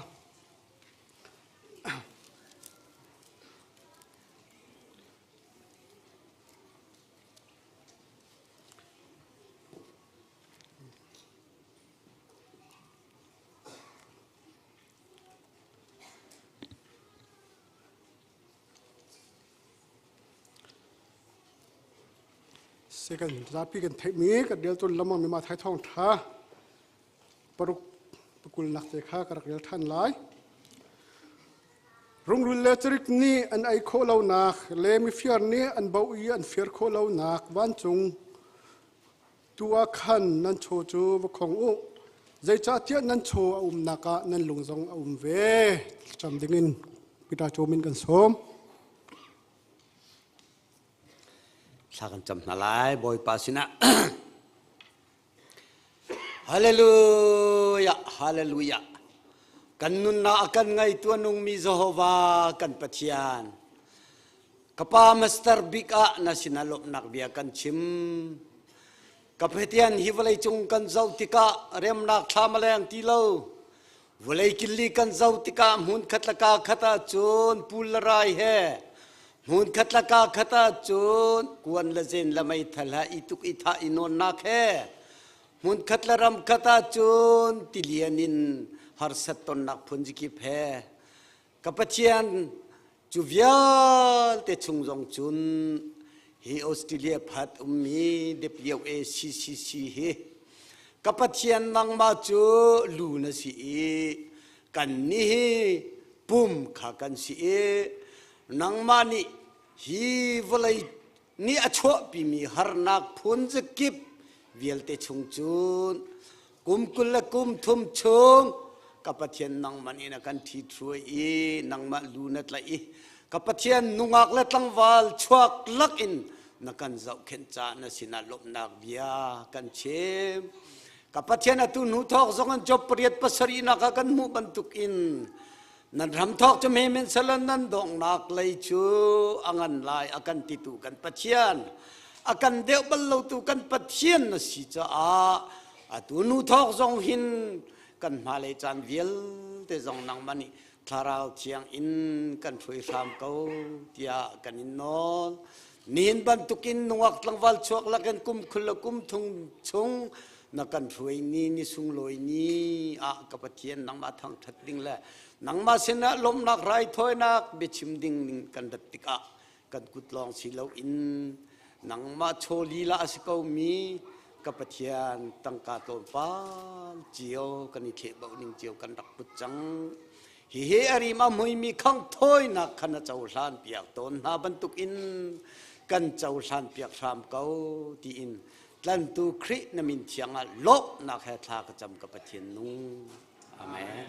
Second zapi kan theihmi kan rel tawn lamang mi ma thai thawng tha paruk pakul nak te kha ka rak rel than lai. Rungrul le carik nih an ei khawh lonak le mifir nih an boh i an fir khawh lonak vancung tu ah khan nan chaw cu va khong u. Zeicahtiah nan chaw a umnak ah nan lung zong a um ve. Thlacam dingin Peter Chawm in kan sawm. Thla kan cam hna lai Bawipa sinah. Hallelujah, hallelujah. Kan nunnak a kan ngaitu a nungmi Jehovah kan Pathian. Ka pa Master bik ah na sinah lawmhnak bia kan chim. Ka Pathian hi vawlei cung kan zoh tikah remnak thlam a leng ti lo. Vawlei killi kan zoh tikah hmun khat le ka khat ah cun pul le rai he hmun khat le ka khat ah cun kuan le zen le meithal he i tuk i thah i nawnnak he hmun khat le ram khat ah cun tilian in harsat tonnak phun zikip he ka Pathian cu vialte chung zong cun hi Australia phat ummi WACCC hi ka Pathian nangmah cu lu na si i kan nih hi pum kha kan si i nangmah nih hi vawlei nih a chuahpimi harnak phun zakip vialte chung cun kum 20 le kum thum chung ka Pathian nangmah nih na kan ṭhithruai i nangmah lu na tlaih i ka Pathian nungak le tlangval chuak lak in na kan zohkhenh caah na sinah lawmhnak bia kan chim. Ka Pathian atu hnu thawk zong in Job pariat pasarih nak ah kan hmuh bantuk in nan ram thawk cu men salan nan donghnak lei cu a ngan lai a kan titu kan Pathian a kan deuh bal lotu kan Pathian na si caah atu nu thawk zong hin Kan hmalei caan vialte zong nangmah nih Thlarau Thiang in kan hruai hram ko tiah kan in nawl. Nihin bantukin nungak tlangval chuak lakin kum khul le kum thum chung na kan hruai ni ni sunglawi ni ah ka Pathian nangmah thangṭhat ding le nangmah sinah lawmhnak raithawinak biachim ding ning kan rat tikah kan kut lawng si loin nangmah chaw lila a si komi ka Pathian tangka tlawmpal cio kan i thlehbauh ning cio kan rak put cang. Hihi a rim a hmuimi khanghthawinak kha na cohlan piak tawn hna bantukin kan cohlan piak hram ko tiin tlantu Khrih na min thiang ah lawmhnak he thla ka cam ka Pathian nung. Amen.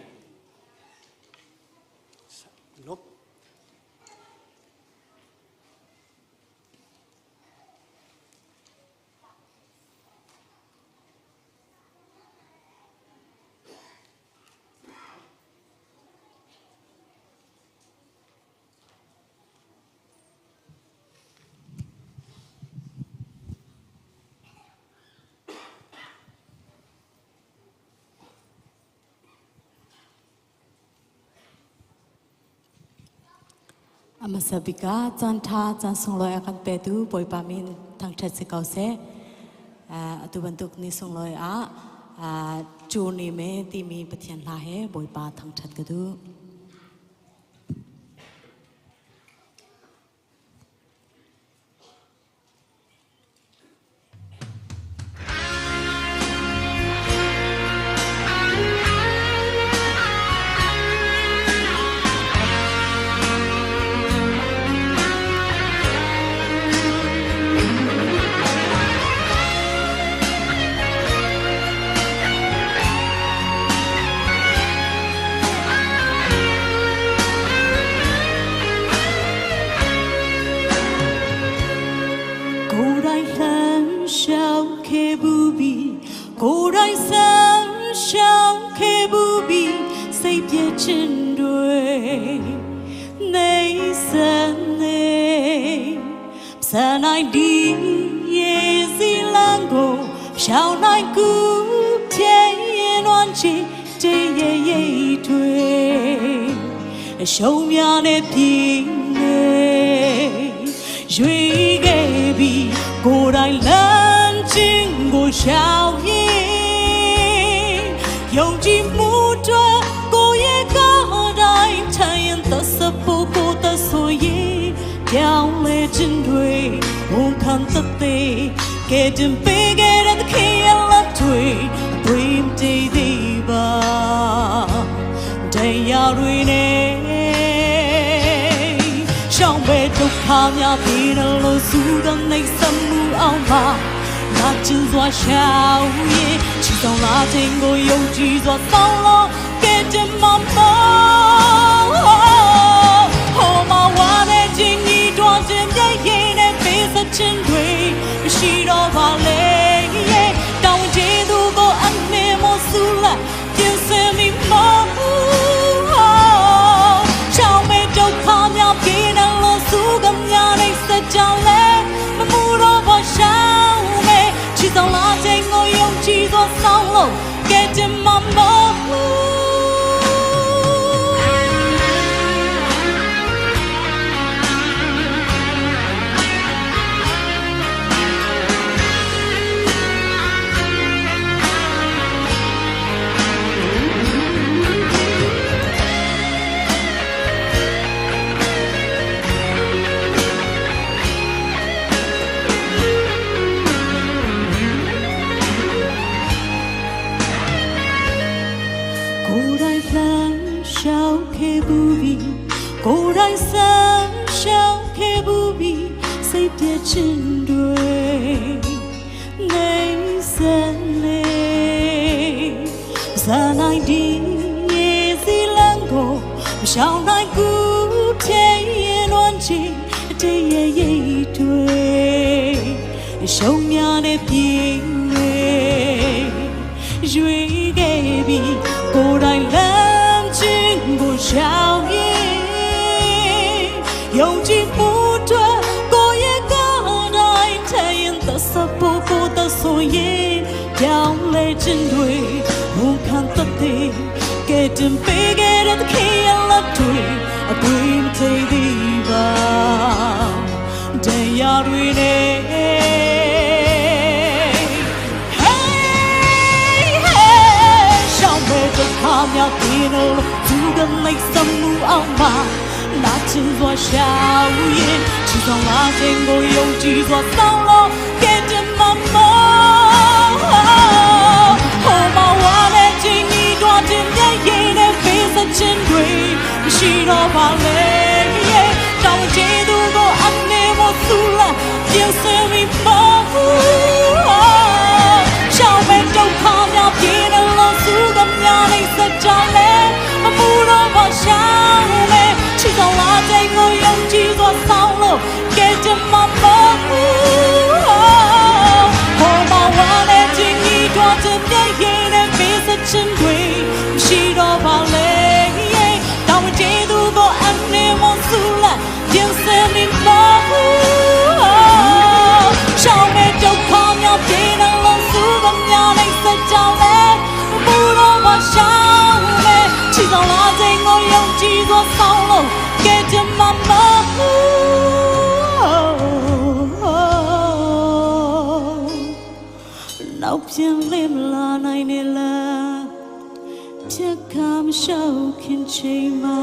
Lop. A hmasa bik ah caanṭha caan sunglawi a kan petu Bawipa min thangṭhat si ko seh. Atu bantuk ni sunglawi ah cu ni me timi Pathian hla he Bawipa thangṭhat ka duh. ကိုယ်တိုင်လှမ်းရှောင်ခဲ့ဘူးပြီကိုယ်တိုင်ဆမ်းရှောင်ခဲ့ဘူးပြီစိတ်ပြည့်ခြင်းတွေနေစနေစနိုင်ဒီရေစီလန်ကိုရှောင်းနိုင်ကူပြည့်ရင်ွန်ချီတည်ရရိပ်တွေအရှုံးများနဲ့ပြင်းနေရွေခဲ့ပြီးကိုယ်တိုင်လမ်းချင်းကိုရှောင်ရင်ယုံကြည်မှုတွေကိုယ်ရဲ့ကောင်းတိုင်းထိုင်ရင်သစဖို့ကိုတဆိုရင်ပြောင်းလဲခြင်းတွေဝန်ခံတသက်ကဲတင်ပေးခဲ့တဲ့သခင်ရဲ့လက်တွေအသွေးမတည်သေးပါတရားတွေနဲ့ရှောင်းပဲဒုက္ခများပြေတယ်လို့စုကနှိပ်စက်မှုအောင်ပါနာကျင်စွာရှောင်းရင်ချီဆောင်လာခြင်းကိုယုံကြည်စွာဆောင်းလို့ကဲတင်မမောဟိုမှာဝါတဲ့ချင်းကြီးတွန်းခြင်းပြည့်ရင်နဲ့ပေးစခြင်းတွေမရှိတော့ပါလေတောင်းကြသူကိုအနှင်းမဆူလာပြင်စင်မိမောချောင်းမဲ့ဒုက္ခများပြေတယ်လို့စုကများနေစကြလဲမမှုတော့ဘာရှောင်းမဲ့ချီဆောင်လာခြင်းကိုယုံကြည်သောဆောင်းလို့ကဲတင်မမော ကိုယ်တိုင်လှမ်းရှောက်ခဲ့ဘူးပြီကိုယ်တိုင်ဆမ်းရှောက်ခဲ့ဘူးပြီစိတ်ပြည့်ခြင်းတွေနေစနေဇာနိုင်ဒီရေစီလန်ကိုမရှောင်နိုင်ကူပြည့်ရင်လွန်ချင်အတည့်ရဲ့ရိပ်တွေအရှုံးများနဲ့ပြင်းနေရွေခဲ့ပြီကိုယ်တိုင်လမ်းချင်းကိုရှောင်ရင်ယုံကြည်မှုတွေကိုယ်ရဲ့ကောင်းတိုင်းထဲရင်သစဖို့ကိုတဆိုရင်ပြောင်းလဲခြင်းတွေဝန်ခံတသက် များပြေလို့သူကမိတ်ဆမှုအောင်ပါနာချင်စွာရှောင်းရင်ချီဆောင်လာခြင်းကိုယုံကြည်စွာဆောင်လို့ကဲတင်မမောဟိုမဝါနဲ့ချင်းကြီးတော့တင်မြဲရင်နဲ့ပေးစချင်းတွေမရှိတော့ပါလေတောင်းချသူကိုအနေမဆူလာပြင်စင်ပြီးမဟုတ်ရှောင်းမဲ့ဒုက္ခများပြေတယ်လို့စုကများနေစကြလဲမမှုတော့ပါရှောင်းမဲ့ချီဆောင်လာတဲ့ကိုယုံကြည်စွာဆောင်လို့ကဲချင်မမဟုတ်ဟိုမဝါနဲ့ချင်းကြီးတော့တဲ့ပြည့်ရင်နဲ့ပေးစချင်းတွေမရှိတော့ပါလေတောင်းတသူကိုအနေမဆူလာပြင်စင်ပြီးမဟုတ်ရှောင်းမဲ့ဒုက္ခများပြေတယ်လို့စုကများနေစကြလဲမူတော့မရှောင်းမဲ့ချီဆောင်လာတဲ့ကိုယုံကြည်စွာဆောင်လို့ကဲချင်မမဟုတ်နောက်ပြန်လင်းမလာနိုင်နဲ့လားဖြတ်ခါမရှောက်ခင်ချိန်မှာ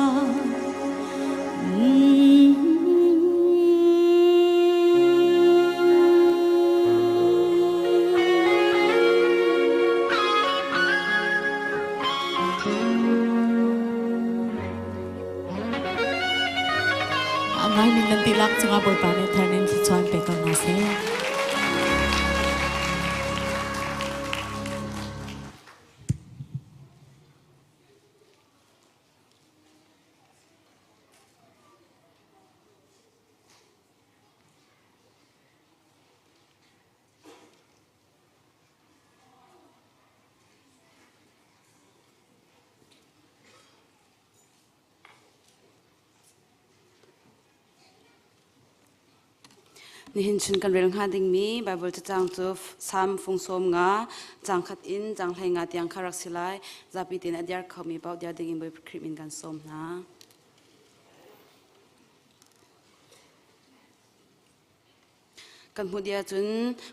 Ang min nan tilak chunga boy pa ne tharnin thli chuan pe ka na se. Nihin chun kan rel hnga dingmi Bible cacang cu Salm fung sawm nga cang khat in cang hlei nga tiang kha rak si lai. Zapi tein a diar khomi paoh diar ding in Bawipa Khrih min kan sawm hna. Kan hmuh dih ahcun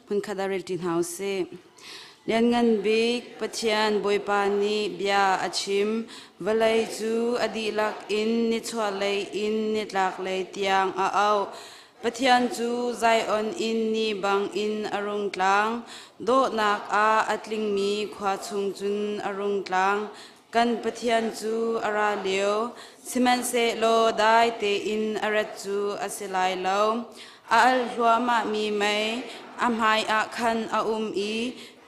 hmunkhat ah rel ṭi hna usih. Lianngan bik Pathian Bawipa nih bia a chim. Vawlei cu a dihlak in nichuahlei in nitlaklei tiang a auh. Pathian cu Zion in ni bangin a rung tlang. Dawhnak ah a tlingmi khua chung cun a rung tlang. Kan Pathian cu a ra lio, sihmanhsehlaw dai tein a rat cu a si lai lo. A al hluahmahmi mei a hmaiah khan a um i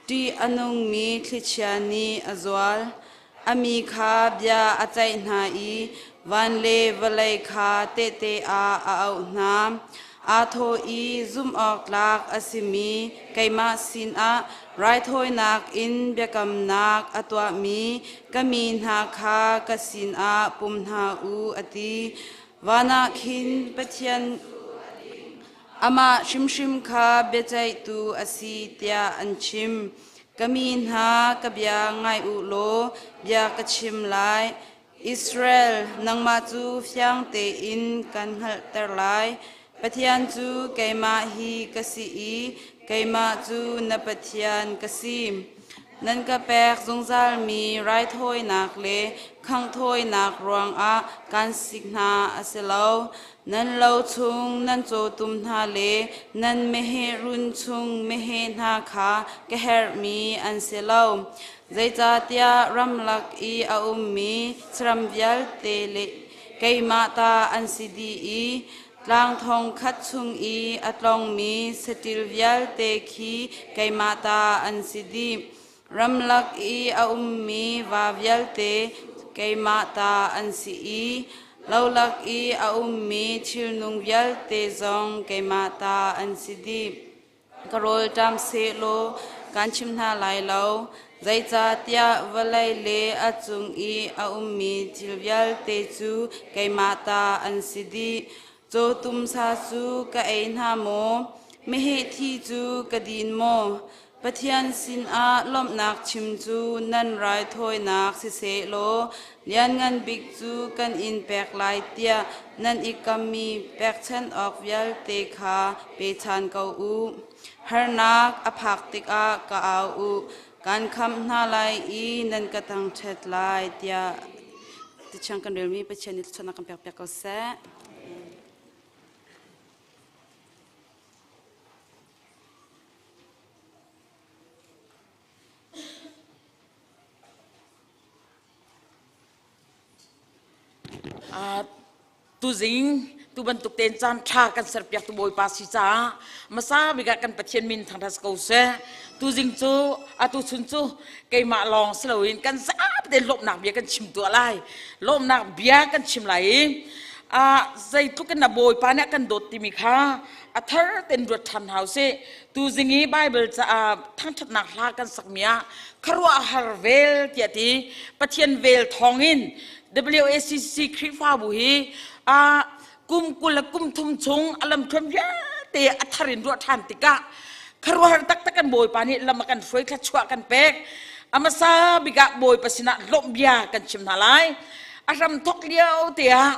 ṭih a nungmi thlichia nih a zual. A mi kha bia a ceih hna i van le vawlei kha tehte ah a auh hna. Aa thawh i zumhawktlak a simi keimah sinah raithawinak in biakamnak a tuahmi ka mi hna kha ka sinah pum hna u, a ti. Van ah khin Pathian amah hrimhrim kha biaceihtu a si tiah an chim. Ka mi hna, ka bia ngai u law bia ka chim lai. Israel, nangmah cu fiang tein kan hngalhter lai. Pathian cu keimah hi ka si i keimah cu na Pathian ka si. Nan ka pek zungzalmi raithawinak le khanghthawinak ruangah kan sik hna a si lo. Nan lo chung nan cawtum hna le nan meheh run chung meheh hna kha ka herhmi an si lo. Zeicahtiah ramlak i a ummi saram vialte le keimah ta an si dih i tlang thong khat chung i a tlongmi saṭil vialte khi keimah ta an si dih. Ramlak i a ummi va vialte keimah ta an si i lolak i a ummi thilnung vialte zong keimah ta an si dih. Ka rawlṭam sehlaw kan chim hna lai lo, zeicahtiah vawlei le a cung i a ummi thil vialte cu keimah ta an si dih. Cawtum sa cu ka ei hna maw? Meheh thi cu ka din maw? Pathian sinah lawmhnak chim cu nan raithawinak siseh law Lianngan Bik cu kan in pek lai tiah nan i kammi pekchanh awk vialte kha pe ṭhan ko u. Harnak a phak tikah ka au u. Kan khamh hna lai i nan ka thangṭhat lai tiah Tichan kan relmi Pathian nih thluachuahnak kan pekpiak ko seh. Tuzing tu bantuk tein caan ṭha kan serpiak tu Bawipa si caah hmasa bik ah kan Pathian min thangṭhat si ko seh. Tuzing cu atu chun cu keimah lawng si loin kan zapi lawmhnak bia kan chim tuah lai. Lawmhnak bia kan chim lai i zeitluk in a Bawipa nih a kan dawt timi kha a thar tein ruat ṭhan hna usih. Tuzing i Bible caah thangṭhatnak hla kan sakmi ah khuaruahhar vel tiah ti Pathian vel thawngin WACC Khrihfabu hi kum 20 le kum thum chung a lamthluan vialte a thar in ruah ṭhan tikah khuaruahhar taktak kan Bawipa nih lam a kan hruai thluachuah kan pek. A hmasa bik ah Bawipa sinah lawmh bia kan chim hna lai. A hram thok lio te ah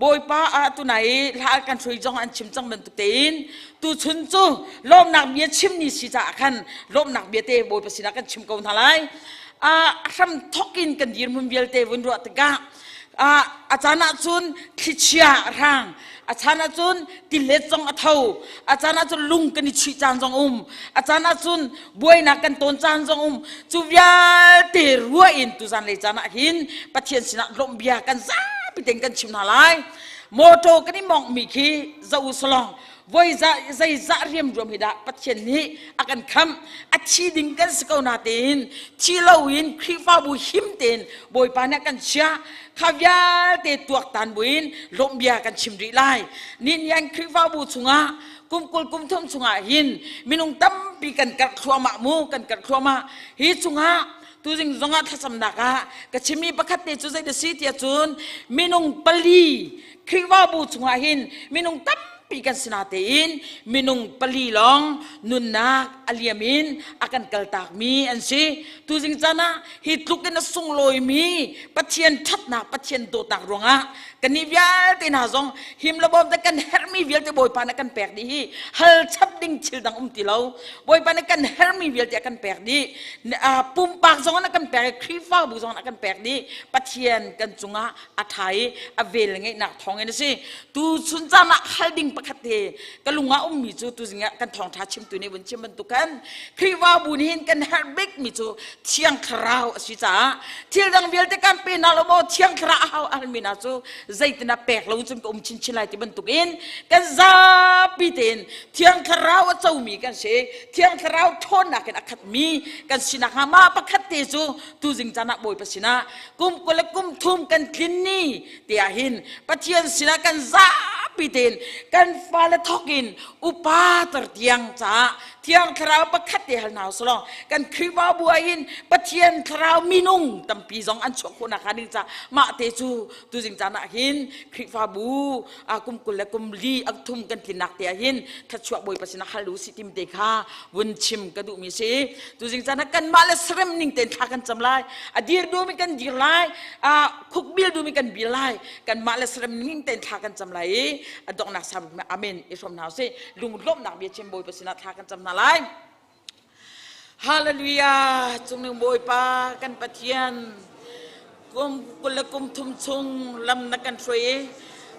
Bawipa ah tunai hla kan hruai zong an chim cang bantuk tein tuchun cu lawmnak bia chim ni si caah khan lawmhnak bia te Bawipa sinah kan chim ko hna lai. A hram thok in kan dirhmun vialte vun ruah tikah a caan ahcun thlichia a hrang, a caan ahcun tilet zong a tho, a caan ahcun lung kan i chuih caan zong um, a caan ahcun buainak kan tawn caan zong um. Cu vialte ruah in tuzan lei caan ah hin Pathian sinah lawmh bia kan zapi tein kan chim hna lai. Motor kan i mongh mi khi zoh u salong voi zeizah riamruam hi dah Pathian nih a kan khamh. A thi ding kan si ko na tein thi loin Khrihfabu him tein Bawipa nih a kan chiah. Kha vialte tuaktan buin lawmh bia kan chim rih lai. Nihin Khrihfabu chungah kum 20 kum thum chungah hin minung tampi kan karh thluahmah mu, kan karh thluahmah. Hi chungah tuzing zongah thlacamnak ah ka chimmi pakhat te cu zei da si tiah cun minung pali Khrihfabu chungah hin minung tampi kan si natein minung pali lawng nunnak a liam in a kan kaltakmi an si. Tuzing caan ah hi tluk in a sunglawimi Pathian ṭhatnak, Pathian dawtnak ruangah kannih vialte hna zong him le bawm te kan herhmi vialte Bawipa nih a kan pek dih hi hal chap ding thil dang um ti lo. Bawipa nih kan herhmi vialte a kan pek dih. Pumpak zong in a kan pek i Khrihfabu zong in a kan pek dih. Pathian kan cungah a ṭha i a vel ngeihnak thawngin a si. Tu chun caan ah hal ding pakhat te ka lung ah ummi cu tuzing ah kan thawngṭha chimtu nih vun chim bantuk khan Khrihfabu nih hin kan herh bikmi cu Thiang Thlarau a si caah thil dang vialte kan pe hna lo maw Thiang Thlarau a hau a halmi hna cu zeitin ah pek lo cun ka um chinchin lai ti bantukin kan zapi tein Thiang Thlarau a comi kan si. Thiang Thlarau ṭhawnnak in a khatmi kan si nakhnga mah pakhat te cu tuzing caan ah Bawipa sinah kum 20 le kum thum kan tlin ni te ah hin Pathian sinah kan zapi tein kan fale thawk in upa tar tiang caah Thiang Thlarau pakhat te hal hna usulaw kan Khrihfabu ah hin Pathian Thlarau minung tampi zong an chuah khawh nakhnga ding caah mah te cu tuzing caan ah hin Khrihfabu kum 20 le kum li a thum kan tlinnak te ah hin thluachuah Bawipa sinah hal u sih tim te kha vun chim ka duhmi si. Tuzing caan ah kanmah le serem ning tein thla kan cam lai, a dir duhmi kan dir lai, a khuk bil duhmi kan bil lai, kanmah le serem ning tein thla kan cam lai i a donghnak sabik amen i hrawm hna usih. Lunglawmhnak bia chim Bawipa sinah thla kan cam hna lai. Hallelujah! Cungnung Bawipa kan Pathian, kum 20 le kum thum chung lam na kan hruai i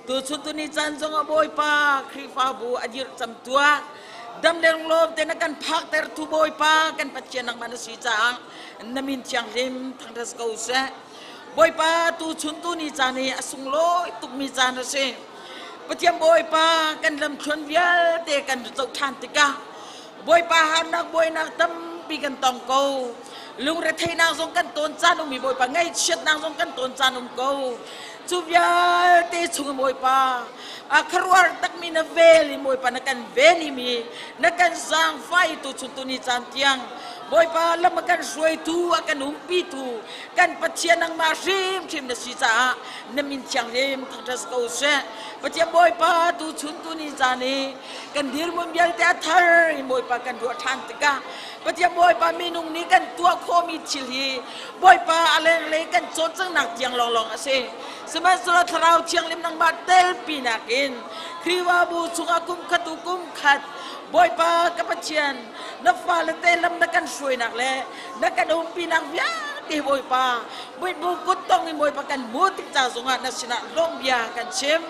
tuchun tuni caan zong ah Bawipa Khrihfabu a dirh cam tuah. Dam le lunglawm te na kan phakter tu Bawipa kan Pathian nangmah na si caah na min thianghlim thangṭhat ko seh. Bawipa tuchun tuni caan hi a sunglawi tukmi caan a si. Pathian Bawipa kan lamthluan vialte kan zoh ṭhan tikah Bawipa harnak buainak tampi kan tong ko. Lungretheihnak zong kan tawn caan um i Bawipa ngaihchiatnak zong kan tawn caan um ko. Cu vialte chung Bawipa a khuaruahhar takmi na vel i Bawipa na kan ven i mi na kan zaangfah i tuchun tuni caan tiang Bawipa lam a kan hruaitu a kan umpitu kan Pathian nangmah hrimhrim na si caah na min thianghlim thangṭhat ko seh. Pathian Bawipa tuchun tuni caan i kan dirhmun vialte a thar in Bawipa kan ruah ṭhan tikah Pathian Bawipa minung nih kan tuah khawhmi thil hi Bawipa a lenglei kan cawlcanghnak tiang lawnglawng a si. Sihmanhsehlaw Thlarau Thianghlim nangmah telpi nakin Khrihfabu chungah kum khat u kum khat. Bawipa ka Pathian, na fale te lam na kan hruainak le na kan umpinak vialte Bawipa, muitbu kut tong in Bawipa kan hmu tik ca zongah na sinah lawm bia kan chim.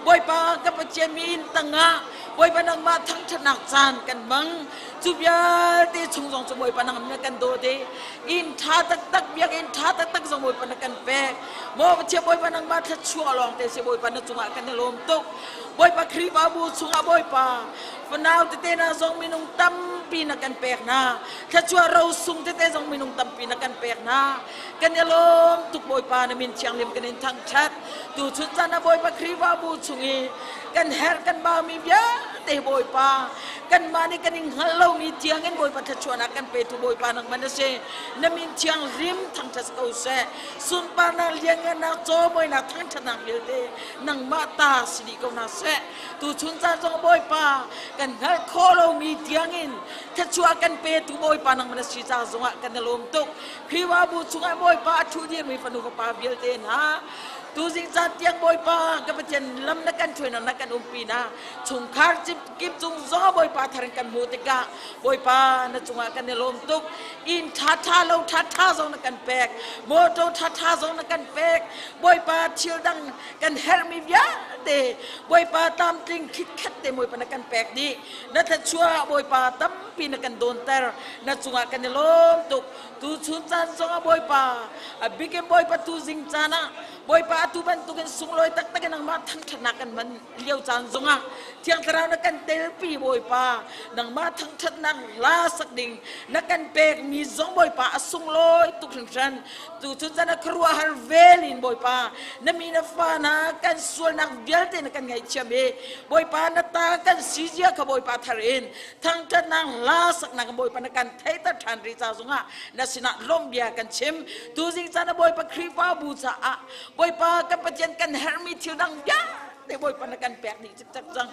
Bawipa ka Pathian mi inn tangah Bawipa nangmah thangṭhatnak caan kan hmang. Cu vialte chung zong cu Bawipa nang na kan dawt i inn ṭha taktak biakinn ṭha taktak zong Bawipa na kan pek. Maw Pathian Bawipa nangmah thluachuah lawng te si Bawipa na cungah kan i lawm tuk. Bawipa Khrihfabu chungah Bawipa fanau tete na zong minung tampi na kan pek hna. Thluachuah rosung tete zong minung tampi na kan pek hna. Kan i lawm tuk Bawipa na min thianghlim kan in thangṭhat. Tu chun caan ah Bawipa Khrihfabu chung i kan herh kan baumi vialte Bawipa kanmah nih kan in hngal lomi tiang in Bawipa thluachuahnak kan petu Bawipa nangmah na si. Na min thianghlim thangṭhat ko seh. Sunparnak lianngannak cawimawinak thangṭhatnak vialte nangmah ta si dih ko hna seh. Tuchun caan zong Bawipa kan hngalh khawh lomi tiangin thluachuah kan petu Bawipa nangmah na si ca zongah kan i lawm tuk. Khrihfabu chungah Bawipa a ṭhu dirmi fanu fapa vialte hna tuzing caan tiang Bawipa ka Pathian lam na kan hruainak na kan umpi na chungkhar kip cung zong Bawipa thar in kan hmuh tikah Bawipa na cungah kan i lawm tuk. Inn ṭhaṭha lo ṭhaṭha zong na kan pek, motor ṭhaṭha zong na kan pek. Bawipa thil dang kan herhmi vialte Bawipa tlamtling khitkhet te Bawipa na kan pek dih. Na thluachuah Bawipa tampi na kan dawnter. Na cungah kan i lawm tuk. Tuchun caan zongah Bawipa, a bikin Bawipa tuzing caan ah Bawipa atu bantukin sunglawi taktak in nangmah thangṭhatnak kan hman lio caan zongah Thiang Thlarau na kan telpi Bawipa, nangmah thangṭhatnak hla sak ding na kan pekmi zong Bawipa a sunglawi tuk hringhran. Tuchun caan ah khuaruahhar vel in Bawipa, na mi na fa hna kan sualnak vialte na kan ngaihthiam i Bawipa na ta kan si zia kha Bawipa thar in thangṭhatnak hla saknak Bawipa na kan theihter ṭhan rih ca zongah na sinah lawmh bia kan chim. Tuzing caan ah Bawipa Khrihfabu caah Bawipa kan Pathian kan herhmi thil dang vialte Bawipa na kan pek dih cikcek cang.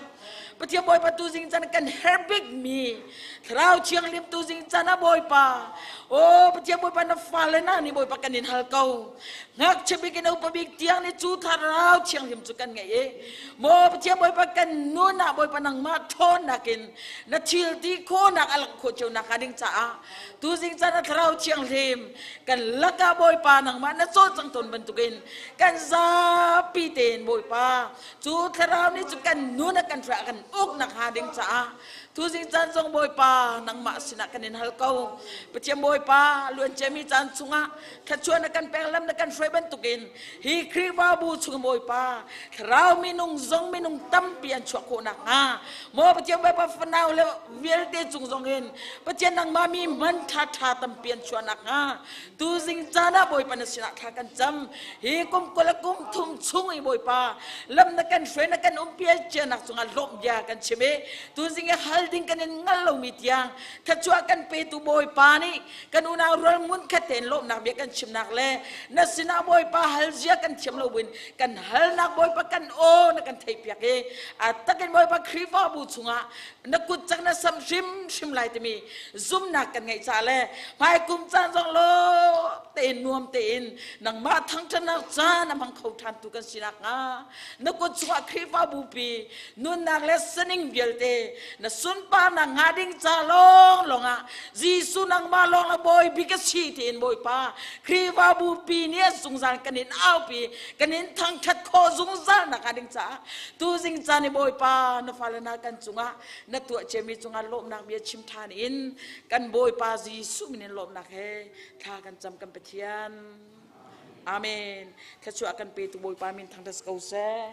Pathian Bawipa tuzing caan kan herh bikmi Thlarau Thianghlim tuzing caan ah Bawipa, aw Pathian Bawipa na fale na nih Bawipa kan in hal ko. Ngakchia bik in upa bik tiang nih cu Thlarau Thianghlim cu kan ngeih i maw Pathian Bawipa kan nun ah Bawipa nangmah ṭhawnnak in na thil ti khawhnak a langh khawh cio nak hnga ding caah tuzing caan ah Thlarau Thianghlim kan lakah Bawipa nangmah na cawlcang tawn bantukin kan zapi tein Bawipa cu Thlarau nih cu kan nun ah kan hruai kan uk nak hnga ding caah tuzing caan zong Bawipa nangmah sinah kan in hal ko. Pathian Bawipa luanciami caan chungah thluachuah na kan pek lam na kan hruai bantukin hi Khrihfabu chung Bawipa thlarau minung zong minung tampi an chuah khawh nakhnga maw Pathian Bawipa fanau le vialte cung zong in Pathian nangmah mi hman ṭha ṭha tampi an chuah nakhnga tuzing caan ah Bawipa na sinah thla kan cam. Hi kum 20 le kum thum chung i Bawipa lam na kan hruai na kan umpi cianak cungah lawmh bia kan chim i tuzing i hal ding kan in ngal lomi tiang thluachuah kan petu Bawipa nih kan unau rual ngun khat tein lawmhnak bia kan chimnak le na sinah Bawipa hal zia kan thiam lo buin kan halnak Bawipa kan aw na kan theihpiak i a takin Bawipa Khrihfabu chungah na kut cak na sam hrimhrim lai timi zumnak kan ngeih ca le hmaikum caan zong lo tein nuam tein nangmah thangṭhatnak caan a hmang kho ṭhan tu kan sinak hnga na kut chungah Khrihfabu pi nunnak le saning vialte na sunparnak hnga ding ca lawng lawngah Jesuh nangmah lawng la bawi bik a si tiin Bawipa Khrihfabu pi nih zungzal kan in aupi kan in thangṭhat khawh zungzal nak hnga ding caah tuzing caan i Bawipa na fale hna kan cungah na tuah ciami cungah lawmhnak bia chim ṭhan in kan Bawipa Jesuh min in lawmhnak he thla kan cam kan Pathian. Amen. Thluachuah kan petu Bawipa min thangṭhat ko seh.